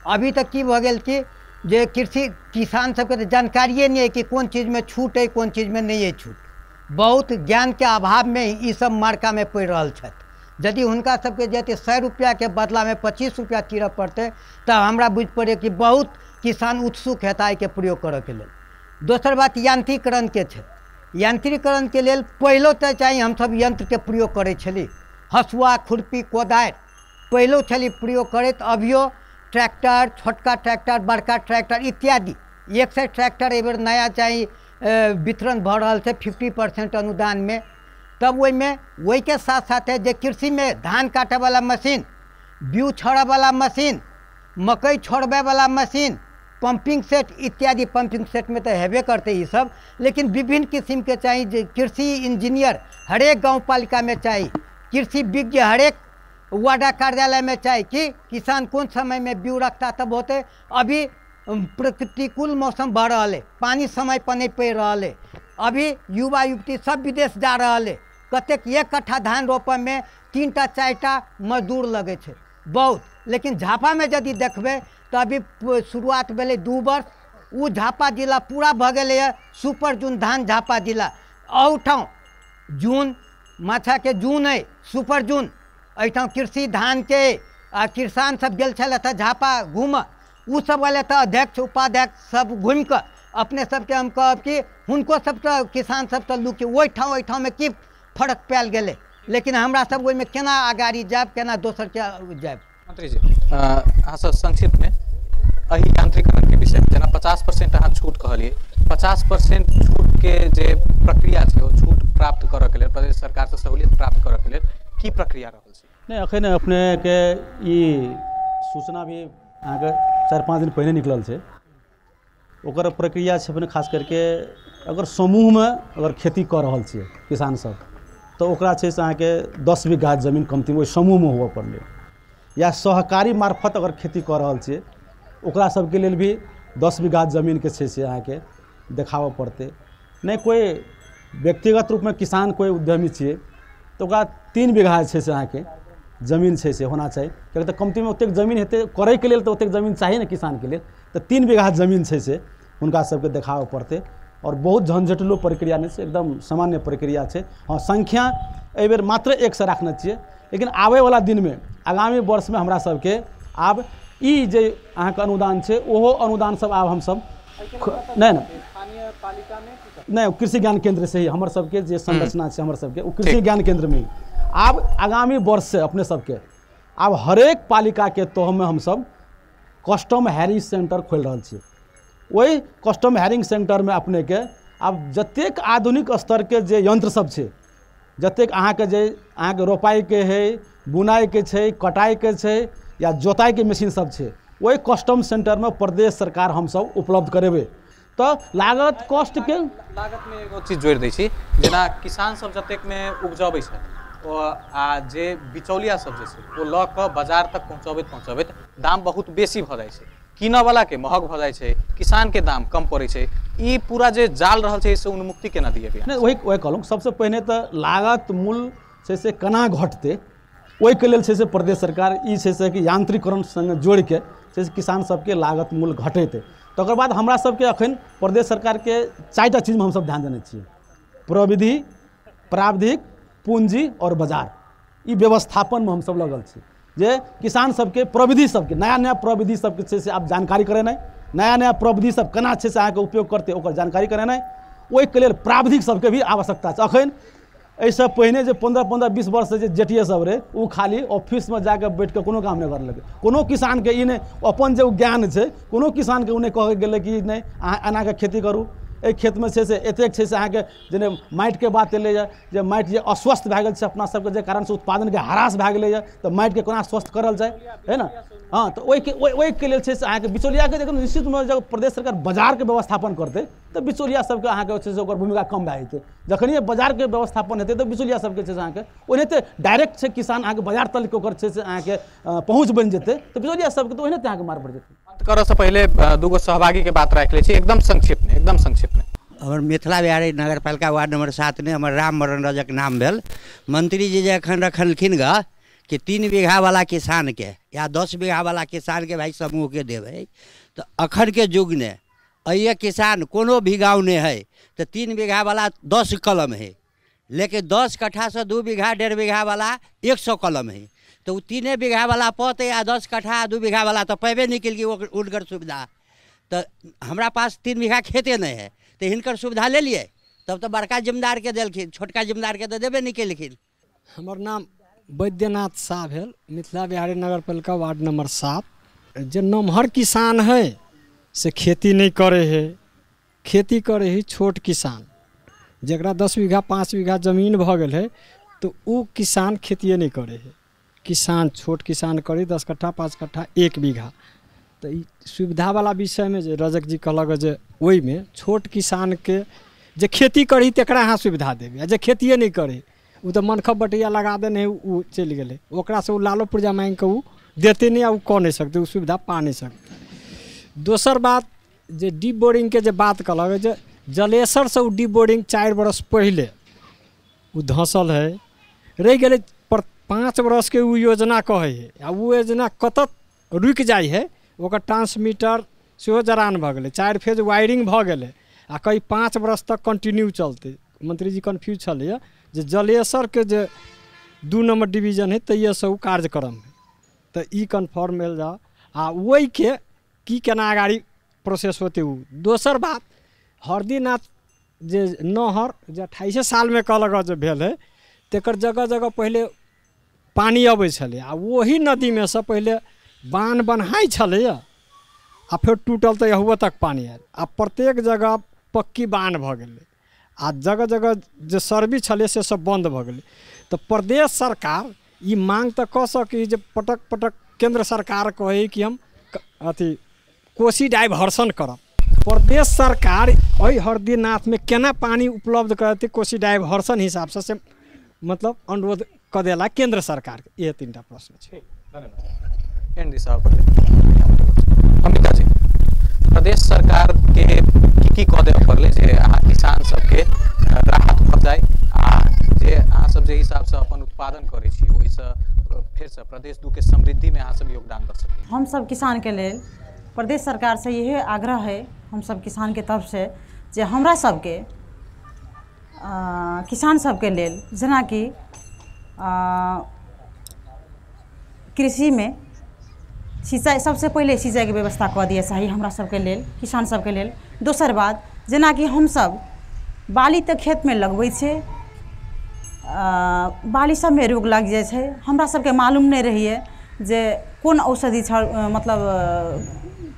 अभी तक की भऽ गेल कि जे कृषि किसान सबके तऽ जानकारिए नहि अइ कि कोन चीजमे छूट अइ कोन चीजमे नहि अइ छूट। बहुत ज्ञानके अभावमे ई सब मार्कामे पड़ि रहल छथि। यदि हुनका सबके जे 100 रुपैआके बदलामे 25 रुपैआ तीरऽ पड़तै तऽ हमरा बुझि पड़ैए कि बहुत किसान उत्सुक हेता एहिके प्रयोग करऽके लेल। दोसर बात यांत्रिकरणके छै। यांत्रिकरणके लेल पहिलो तऽ चाही हमसब यंत्रके प्रयोग करै छली, हसुआ खुरपी कोदारि पहिलो छली प्रयोग करैत, अभियो ट्रैक्टर, छोटका ट्रैक्टर, बड़का ट्रैक्टर इत्यादि 100 ट्रैक्टर एहिबेर नया चाही वितरण भऽ रहल छै 50% अनुदानमे। तब ओहिमे ओहिके साथ साथे जे कृषिमे धान काटैवला मशीन, बीउ छोड़ैवला मशीन, मकई छोड़बैवला मशीन, पंपिंग सेट इत्यादि, पंपिंग सेटमे तऽ हेबे करतै ई सब, लेकिन विभिन्न किसिमके चाही जे कृषि इंजीनियर हरेक गाँव पालिकामे चाही, कृषि विज्ञ हरेक वार्डा कार्यालयमे चाही कि किसान कोन समयमे बीउ रखता तब होतै। अभी प्रतिकूल मौसम भऽ रहल है, पानि समय पर नहीं पड़ि रहल है, अभी युवा युवती सब विदेश जा रहल है। कतेक 1 कट्ठा धान रोपयमे 3 टा 4 टा मजदूर लगै छै बहुत, लेकिन झापामे यदि देखबै तऽ अभी शुरुआत भेलै 2 वर्ष, ओ झापा जिला पूरा भऽ गेलैए सुपर जून धान झापा जिला। अहुठाम जून माछाके जून अइ सुपर जून, एहिठाम कृषि धानके आ किसान सब गेल छलथि हँ झापा घूमऽ, ओ सब गेलै तऽ अध्यक्ष उपाध्यक्ष सब घुमिकऽ अपने सबके हम कहब कि हुनको सबसँ किसान सबसँ लुकी ओहिठाम ओहिठाममे की फर्क पायल गेलै, लेकिन हमरा सब ओहिमे केना अगाड़ी जायब, केना दोसरके जायब। मंत्री जी अहाँ सब संक्षिप्तमे एहि यांत्रिकरणके विषयमे, जेना 50% अहाँ छूट कहलियै, 50% छूटके जे प्रक्रिया छै ओ छूट प्राप्त करऽके लेल प्रदेश सरकारसँ सहूलियत प्राप्त करऽके लेल की प्रक्रिया रहल छै? नहि, अखन अपनेके ई सूचना भी अहाँके 4-5 दिन पहिने निकलल छै। ओकर प्रक्रिया छै अपने खास करके अगर समूहमे अगर खेती कऽ रहल छियै किसान सब तऽ ओकरा छै से अहाँके 10 बीघा जमीन कमतीमे ओहि समूहमे हुअ पड़लै, या सहकारी मार्फत अगर खेती कऽ रहल छियै ओकरा सबके लेल भी 10 बीघा जमीनके छै से अहाँके देखाबऽ पड़तै। नहि कोइ व्यक्तिगत रूपमे किसान कोइ उद्यमी छियै तऽ ओकरा 3 बीघा छै से अहाँके जमीन छै से होना चाही, किएक तऽ कमतीमे ओतेक जमीन हेतै करैके लेल तऽ ओतेक जमीन चाही ने किसानके लेल, तऽ 3 बीघा जमीन छै से हुनका सबके देखाबऽ पड़तै। और बहुत झंझटलो प्रक्रिया नहि छै, एकदम सामान्य प्रक्रिया छै। हाँ, संख्या एहिबेर मात्र 100 राखने छियै, लेकिन आबैवला दिनमे आगामी वर्षमे हमरा सबके आब ई जे अहाँके अनुदान छै ओहो अनुदान सब आब हमसब नहि नहि कृषि ज्ञान केंद्र से ही हमर सबके जे संरचना छै हमर सबके ओ कृषि ज्ञान केंद्रमे ही आब आगामी वर्ष से अपने सबके आब हरेक पालिकाके तहमे हमसब कस्टम हायरिंग सेंटर खोलि रहल छियै। ओहि कस्टम हायरिंग सेंटरमे अपनेके आब जतेक आधुनिक स्तरके जे यंत्र सब छै, जतेक अहाँके जे अहाँके रोपाइके है, बुनाइके छै, कटाइके छै या जोताइके मशीन सब छै, ओहि कस्टम सेंटरमे प्रदेश सरकार हमसब उपलब्ध करेबै। तऽ लागत कॉस्टके लागतमे एगो चीज जोड़ि दै छी, जेना किसान सब जतेकमे उपजबै छथि ओ आ जे बिचौलिया सब जे छै ओ लऽ कऽ बाजार तक पहुँचबैत पहुँचबैत दाम बहुत बेसी भऽ जाइ छै, कीनऽवलाके महग भऽ जाइ छै, किसानके दाम कम पड़ै छै। ई पूरा जे जाल रहल छै से उन्मुक्ति केना दिएबै? नहि, वही कहलहुँ, सबसँ पहिने तऽ लागत मूल छै से केना घटतै ओहिके लेल छै से प्रदेश सरकार ई छै से कि यांत्रिकरण सङ्गे जोड़िके छै से किसान सबके लागत मूल घटेतै। तकर बाद हमरा सबके अखन प्रदेश सरकारके 4 टा चीजमे हमसब ध्यान देने छियै, प्रविधि, प्राविधिक, पूँजी और बाजार। ई व्यवस्थापनमे हमसब लगल छी जे किसान सबके प्रविधि सबके नया नया प्रविधि सबके छै से आब जानकारी करेनाइ, नया नया प्रविधि सब केना छै से अहाँके उपयोग करतै ओकर जानकारी करेनाइ, ओहिके लेल प्राविधिक सबके भी आवश्यकता छै। अखन एहिसँ पहिने जे 15-15, 20 वर्षसँ जे जेटीए सब रहै ओ खाली ऑफिसमे जाकऽ बैठिकऽ कोनो काम नहि करलकै। कोनो किसानके ई नहि अपन जे ज्ञान छै कोनो किसानके ओ नहि कहल गेलै कि नहि अहाँ एनाके खेती करू, एहि खेतमे छै से एतेक छै से अहाँके जेना माटिके बात एलैए जे माटि जे अस्वस्थ भए गेल छै अपना सबके जे कारणसँ उत्पादनके ह्रास भए गेलैए तऽ माटिके कोना स्वस्थ करल जाय, है ने। हाँ, तऽ ओहिके लेल छै से अहाँके बिचौलियाके जखन निश्चितमे जब प्रदेश सरकार बाजारके व्यवस्थापन करतै तऽ बिचौलिया सबके अहाँके छै से ओकर भूमिका कम भए जेतै। जखनिए बाजारके व्यवस्थापन हेतै तऽ बिचौलिया सबके छै से अहाँके ओनाहिते डायरेक्ट छै किसान अहाँके बाजार तलके ओकर छै से अहाँके पहुँच बनि जेतै तऽ बिचौलिया सबके तऽ ओनाहिते अहाँके मार पड़ि जेतै। अंत करऽसँ पहिले 2 गो सहभागीके बात राखि लै छी एकदम संक्षिप्तमे, एकदम संक्षिप्तमे। हमर मिथिला बिहारी नगरपालिका वार्ड नंबर 7 में हमर राम मरण रजक नाम भेल। मंत्री जी जे एखन रखलखिन ग कि 3 बीघा वाला किसान के या 10 बीघा वाला किसान के भाई समूह के देबै, तो अखन के युग ने अइये किसान कोनो भी गाँव नहीं है तो 3 बीघा वाला 10 कलम है, लेकिन 10 कट्ठा से 2 बीघा 1.5 बीघा वाला 100 कलम है, तो 3 बीघा वाला पौते या 10 कट्ठा 2 बीघा वाला तो पैबे नहीं कल उनकर सुविधा। तो हमरा पास 3 बीघा खेते नहीं है तो हिनकर सुविधा ले लिए, तब तो बड़का जिम्मेदार के देलखिन, छोटका जिम्मेदार के तो देबे नहीं केलखिन। हमर नाम वैद्यनाथ शाह भेल, मिथिला बिहारी नगरपालिका वार्ड नंबर 7। जे नमहर किसान है से खेती नहीं करे है, खेती करे है छोट किसान, जकरा 10 बीघा 5 बीघा जमीन भ गेल है तो उ किसान खेतिए नहीं करे है। किसान छोट किसान करे 10 कट्ठा 5 कट्ठा 1 बीघा। तो ई सुविधा वाला विषय में जे रजक जी कहलक जे ओहिमे छोट किसान के जे खेती करी तकरा अहाँ सुविधा देबै, आ जे खेतिए नहीं करे उ तो मनखब बटैया लगा देने उ चलि गेलै, ओकरासँ उ लालो पुर्जा माँगिके उ देते नहीं आ उ कऽ नहीं सकतै, उ सुविधा पा नहीं सकतै। दोसर बात जे डीप बोरिंगके जे बात कहलक जे जलेसरसँ उ डीप बोरिंग 4 बरस पहिले उ धँसल है, रहि गेलै पर 5 बरसके उ योजना कहै है, आ उ योजना कतऽ रुकि जाइ है, ओकर ट्रांसमीटर सेहो जरान भऽ गेलै, 4 फेज वायरिंग भऽ गेलै, आ कई 5 बरस तक कंटिन्यू चलतै। मंत्री जी कन्फ्यूज छलैए जे जलेसरके जे 2 नंबर डिवीजन है तैयसँ उ कार्यक्रम है, तऽ ई कन्फर्म भेल जाउ आ ओहिके की केना अगाड़ी प्रोसेस होतै उ। दोसर बात हरदीनाथ जे नहर जे 28 सालमे कहलक जे भेल है तकर जगह जगह पहिले पानी अबै छलै, आ ओही नदीमे सँ पहिले बान्ह बन्हाइ छलैए आ फेर टूटल तऽ यहुओ तक पानी आयल, आ प्रत्येक जगह पक्की बान्ह भऽ गेलै, आ जगह जगह जे सर्वी छलै से सब बन्द भऽ गेलै। तऽ प्रदेश सरकार ई मांग तऽ कऽ सकै जे पटक पटक केंद्र सरकार कहै कि हम अथी कोसी डाइवर्सन करब, प्रदेश सरकार एहि हरदीनाथमे केना पानी उपलब्ध करतै कोसी डाइवर्सन हिसाबसँ से मतलब अनुरोध कऽ देला केंद्र सरकारके। इएह 3 टा प्रश्न छै। धन्यवाद। एन डी साहब पहिले अमिता जी, प्रदेश सरकार के की कऽ देबऽ पड़लै जे अहाँ किसान सबके राहत भऽ जाय आ जे अहाँ सब जे हिसाबसँ अपन उत्पादन करै छी ओहिसँ फेरसँ प्रदेश 2 के समृद्धिमे अहाँ सब योगदान दऽ सकी? हम सब किसान के लेल प्रदेश सरकार से यही आग्रह है हम सब किसान के तरफ से जे हमरा सबके किसान सबके लेल जेनाकि कृषिमे सिंचाई सबसे पहिले सिंचाईके व्यवस्था कऽ दिअ चाही हमरा सबके लेल किसान सबके लेल। दोसर बात जेनाकि हमसब बाली तऽ खेतमे लगबै छियै, बाली सबमे रोग लागि जाइ छै, हमरा सबके मालूम नहि रहैए जे कोन औषधि मतलब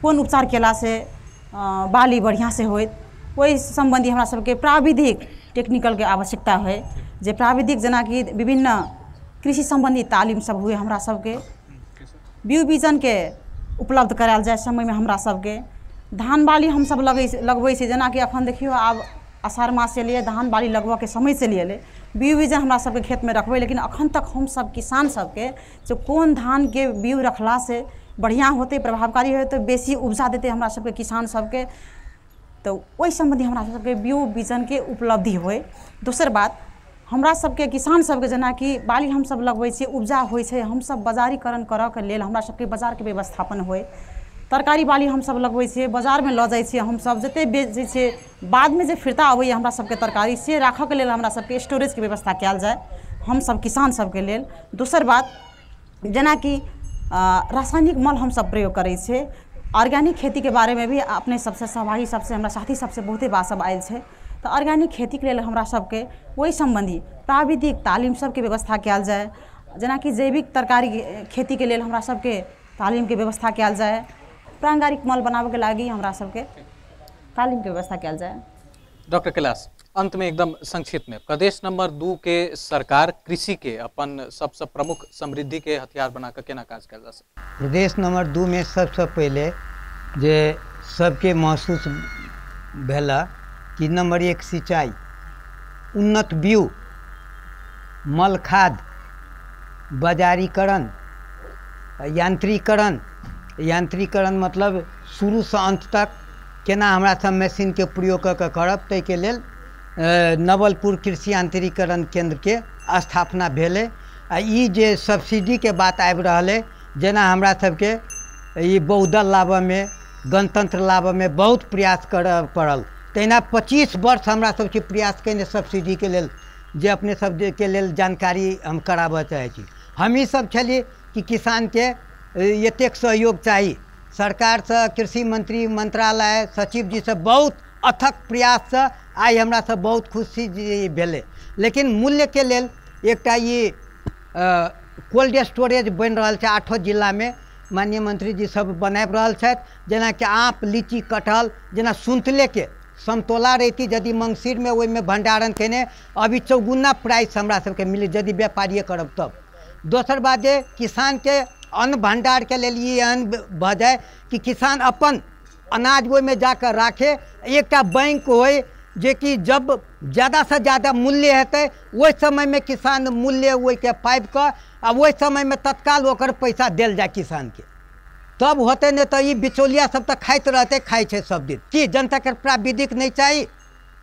कोन उपचार केलासँ बाली बढ़िआँसँ होइत, ओहि सम्बन्धी हमरा सबके प्राविधिक टेक्निकलके आवश्यकता होइ जे प्राविधिक जेनाकि विभिन्न कृषि सम्बन्धी तालीम सब हुए, हमरा सबके बीज बिजनके उपलब्ध करायल जाय समयमे। हमरा सबके धान बाली हमसब लगबै छी, जेनाकि अखन देखियौ आब आषाढ़ मास एलैए, धान बाली लगबऽके समय चलि एलै, बीज बिजन हमरा सबके खेतमे रखबै, लेकिन अखन तक हमसब किसान सबके जे कोन धानके बीज रखलासँ बढ़िआँ होतै, प्रभावकारी होतै, बेसी उपजा देतै हमरा सबके किसान सबके, तऽ ओहि सम्बन्धी हमरा सबके बीज बिजनके उपलब्धि होइ। दोसर बात हमरा सबके किसान सबके जेनाकि बाली हमसब लगबै छियै, उपजा होइ छै, हमसब बजारीकरण करऽके लेल हमरा सबके बाजारके व्यवस्थापन होइ। तरकारी बाली हमसब लगबै छियै, बाजारमे लऽ जाइ छियै, हमसब जते बेचै छियै बादमे जे फिरता अबैए हमरा सबके तरकारी से राखऽके लेल हमरा सबके स्टोरेजके व्यवस्था कयल जाय हमसब किसान सबके लेल। दोसर बात जेनाकि रासायनिक मल हमसब प्रयोग करै छियै, ऑर्गेनिक खेतीके बारेमे भी अपने सबसँ सहभागी सबसँ हमरा साथी सबसँ बहुते बात सब आयल छै, तऽ ऑर्गेनिक खेतीके लेल हमरा सबके ओहि सम्बन्धी प्राविधिक तालीम सबके व्यवस्था कयल जाय, जेनाकि जैविक तरकारी खेतीके लेल हमरा सबके तालीमके व्यवस्था कयल जाय, प्राङ्गारिक मल बनाबऽके लागि हमरा सबके तालीमके व्यवस्था कयल जाय। डॉक्टर कैलाश, अंत में एकदम संक्षिप्त में, प्रदेश नंबर 2 के सरकार कृषि के अपन सबसे प्रमुख समृद्धि के हथियार बनाकर केना काज कयल जा सकै? प्रदेश नंबर 2 में सबसे पहले जे सबके महसूस भेला कि नंबर 1 सिंचाई, उन्नत बीज, मल खाद, बाजारीकरण, यांत्रिकरण, यांत्रिकरण मतलब शुरू से अंत तक केना हमरा सब मशीनके प्रयोग कऽ के करब, ताहिके लेल नवलपुर कृषि यांत्रिकीकरण केंद्रके स्थापना भेलै। आ ई जे सब्सिडीके बात आबि रहल अइ, जेना हमरा सबके ई बहुदल लाबऽमे, गणतंत्र लाबऽमे बहुत प्रयास करऽ पड़ल, तहिना 25 वर्ष हमरा सबके प्रयास कयने सब्सिडीके लेल, जे अपने सबके लेल जानकारी हम कराबऽ चाहै छी। हमही सब छलियै कि किसानके एतेक सहयोग चाही, सरकारसँ, कृषि मंत्री, मंत्रालय, सचिव जी से बहुत अथक प्रयाससँ आइ हमरा सब बहुत खुशी भेलै। लेकिन मूल्यके लेल एकटा ई कोल्ड स्टोरेज बनि रहल छै 8 जिलामे, माननीय मंत्री जी सब बनाबि रहल छथि, जेनाकि आम, लीची, कटहल, जेना सुन्तलेके समतोला रहिती यदि मङ्सिरमे ओहिमे भण्डारण केने अभी चौगुना प्राइस हमरा सबके मिली यदि व्यापारिए करब तब। दोसर बात जे किसानके अन्न भण्डारके लेल ई एहन भऽ जाय कि किसान अपन अनाज ओहिमे जाकऽ राखे, एकटा बैंक होय जेकि जब ज़्यादासँ ज़्यादा मूल्य हेतै ओहि समयमे किसान मूल्य ओहिके पाबिकऽ आ ओहि समयमे तत्काल ओकर पैसा देल जाय किसानके, तब होतै। नहि तऽ ई बिचौलिया सब तऽ खाइत रहतै, खाइ छै सब दिन। की जनताके प्राविधिक नहि चाही?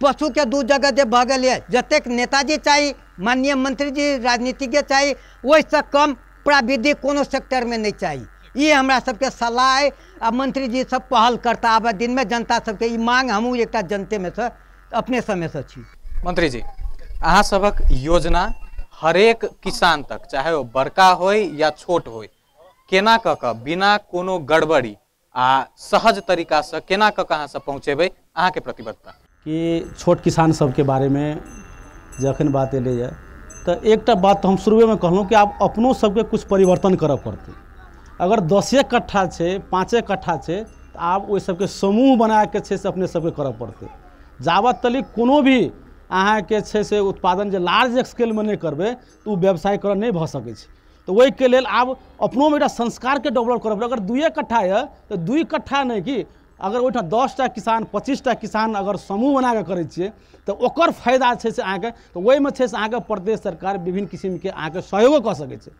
पशुके दू जगह जे भऽ गेल, जतेक नेताजी चाही, माननीय मंत्री जी, राजनीतिज्ञ चाही, ओहिसँ कम प्राविधिक कोनो सेक्टरमे नहि चाही। ई हमरा सबके सलाह अइ आ मंत्री जी सब पहल करता आबै दिनमे। जनता सबके ई मांग, हमहूँ एकटा जनतेमे सँ अपने समयसँ छी। मंत्री जी, अहाँ सबक योजना हरेक किसान तक, चाहे वो बड़का होय या छोट होय, केना कऽ कऽ बिना कोनो गड़बड़ी आ सहज तरीकासँ केना कऽ कऽ अहाँ सब पहुँचेबै, अहाँके प्रतिबद्धता? कि छोट किसान सबके बारेमे जखन बात एलैए तऽ एकटा बात हम शुरुएमे कहलहुँ कि आब अपनो सबके कुछ परिवर्तन करऽ पड़तै। अगर 10 कट्ठा छै, 5 कट्ठा छै, तऽ आब ओहि सबके समूह बनाके छै से अपने सबके करऽ पड़तै। जाबत तलिक कोनो भी अहाँके छै से उत्पादन जे लार्ज स्केलमे नहि करबै तऽ ओ व्यवसायीकरण नहि भऽ सकै छै। तऽ ओहिके लेल आब अपनोमे एकटा संस्कारके डेवलप करऽ पड़तै। अगर 2 कट्ठा यऽ तऽ 2 कट्ठा नहि, कि अगर ओहिठाम 10टा किसान, 25टा किसान अगर समूह बनाकऽ करै छियै तऽ ओकर फायदा छै से अहाँके, तऽ ओहिमे छै से अहाँके प्रदेश सरकार विभिन्न किसिमके अहाँके सहयोगो कऽ सकै छै।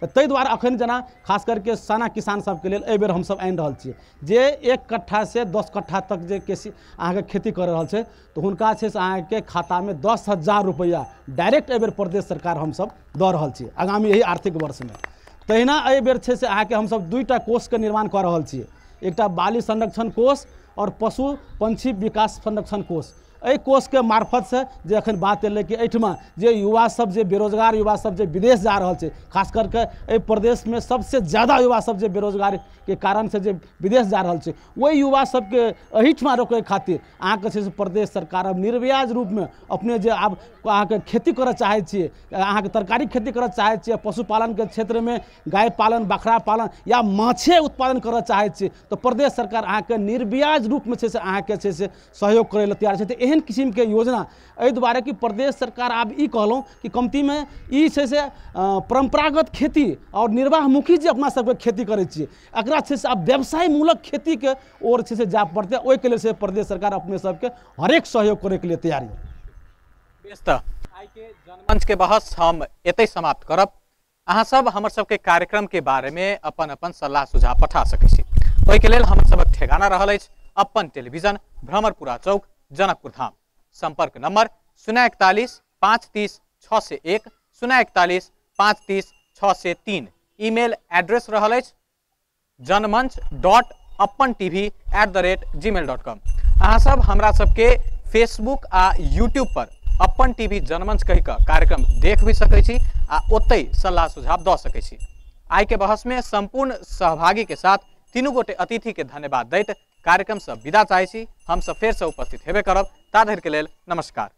तऽ ताहि दुआरे अखन जेना खास करके साना किसान सबके लेल एहिबेर हमसब आनि रहल छियै जे 1 कट्ठासँ 10 कट्ठा तक जे कृषि अहाँके खेती कऽ रहल छै तऽ हुनका छै से अहाँके खातामे 10,000 रुपैआ डायरेक्ट एहिबेर प्रदेश सरकार हमसब दऽ रहल छियै आगामी एहि आर्थिक वर्षमे। तहिना एहिबेर छै से अहाँके हमसब 2टा कोषके निर्माण कऽ रहल छियै, एकटा बाली संरक्षण कोष और पशु पंछी विकास संरक्षण कोष। एहि कोषके मार्फतसँ जे अखन बात एलै कि एहिठमा जे युवा सब, जे बेरोजगार युवा सब जे विदेश जा रहल छै, खास करके एहि प्रदेशमे सबसे ज़्यादा युवा सब जे बेरोजगारके कारणसँ जे विदेश जा रहल छै, ओहि युवा सबके एहिठमा रोकै खातिर अहाँके छै से प्रदेश सरकार अब निर्ब्याज रूपमे अपने जे आब अहाँके खेती करऽ चाहै छियै, अहाँके तरकारी खेती करऽ चाहै छियै, पशुपालनके क्षेत्रमे गाय पालन, बकरा पालन या माछे उत्पादन करऽ चाहै छियै तऽ प्रदेश सरकार अहाँके निर्ब्याज रूपमे छै से अहाँके छै से सहयोग करै लए तैयार छै। तऽ एहन किसिमके योजना एहि दुआरे कि प्रदेश सरकार आब ई कहलहुँ कि कमतीमे ई छै से परम्परागत खेती और निर्वाहमुखी जे अपना सबके खेती करै छियै एकरा छै से आब व्यवसायमूलक खेतीके ओर छै से जाय पड़तै। ओहिके लेल से प्रदेश सरकार अपने सबके हरेक सहयोग करैके लिए तैयार यऽ। बेस, तऽ आइके जनमंच के बहस हम एतै समाप्त करब। अहाँ सब हमर सबके कार्यक्रम के बारे में अपन अपन सलाह सुझाव पठा सकै छी। ओहिके लेल हमर सबक ठेगाना रहल अछि अपन टेलीविजन, भ्रमरपुरा चौक, जनकपुर धाम। संपर्क नंबर 041 530 601, 041 530 603। ईमेल एड्रेस रहल अछि janmanch.apantv@gmail.com। अहाँ सब हमरा सबके फेसबुक आ यूट्यूब पर अपन टीवी जनमंच कहि कऽ कार्यक्रम देख भी सकै छी आ ओतहि सलाह सुझाव दऽ सकै छी। आइ के बहस में संपूर्ण सहभागी के साथ तीनू गोटे अतिथि के धन्यवाद दैत कार्यक्रम से विदा चाहै छी। हम सब फेर से उपस्थित हेबे करब, ता धरि के लेल नमस्कार।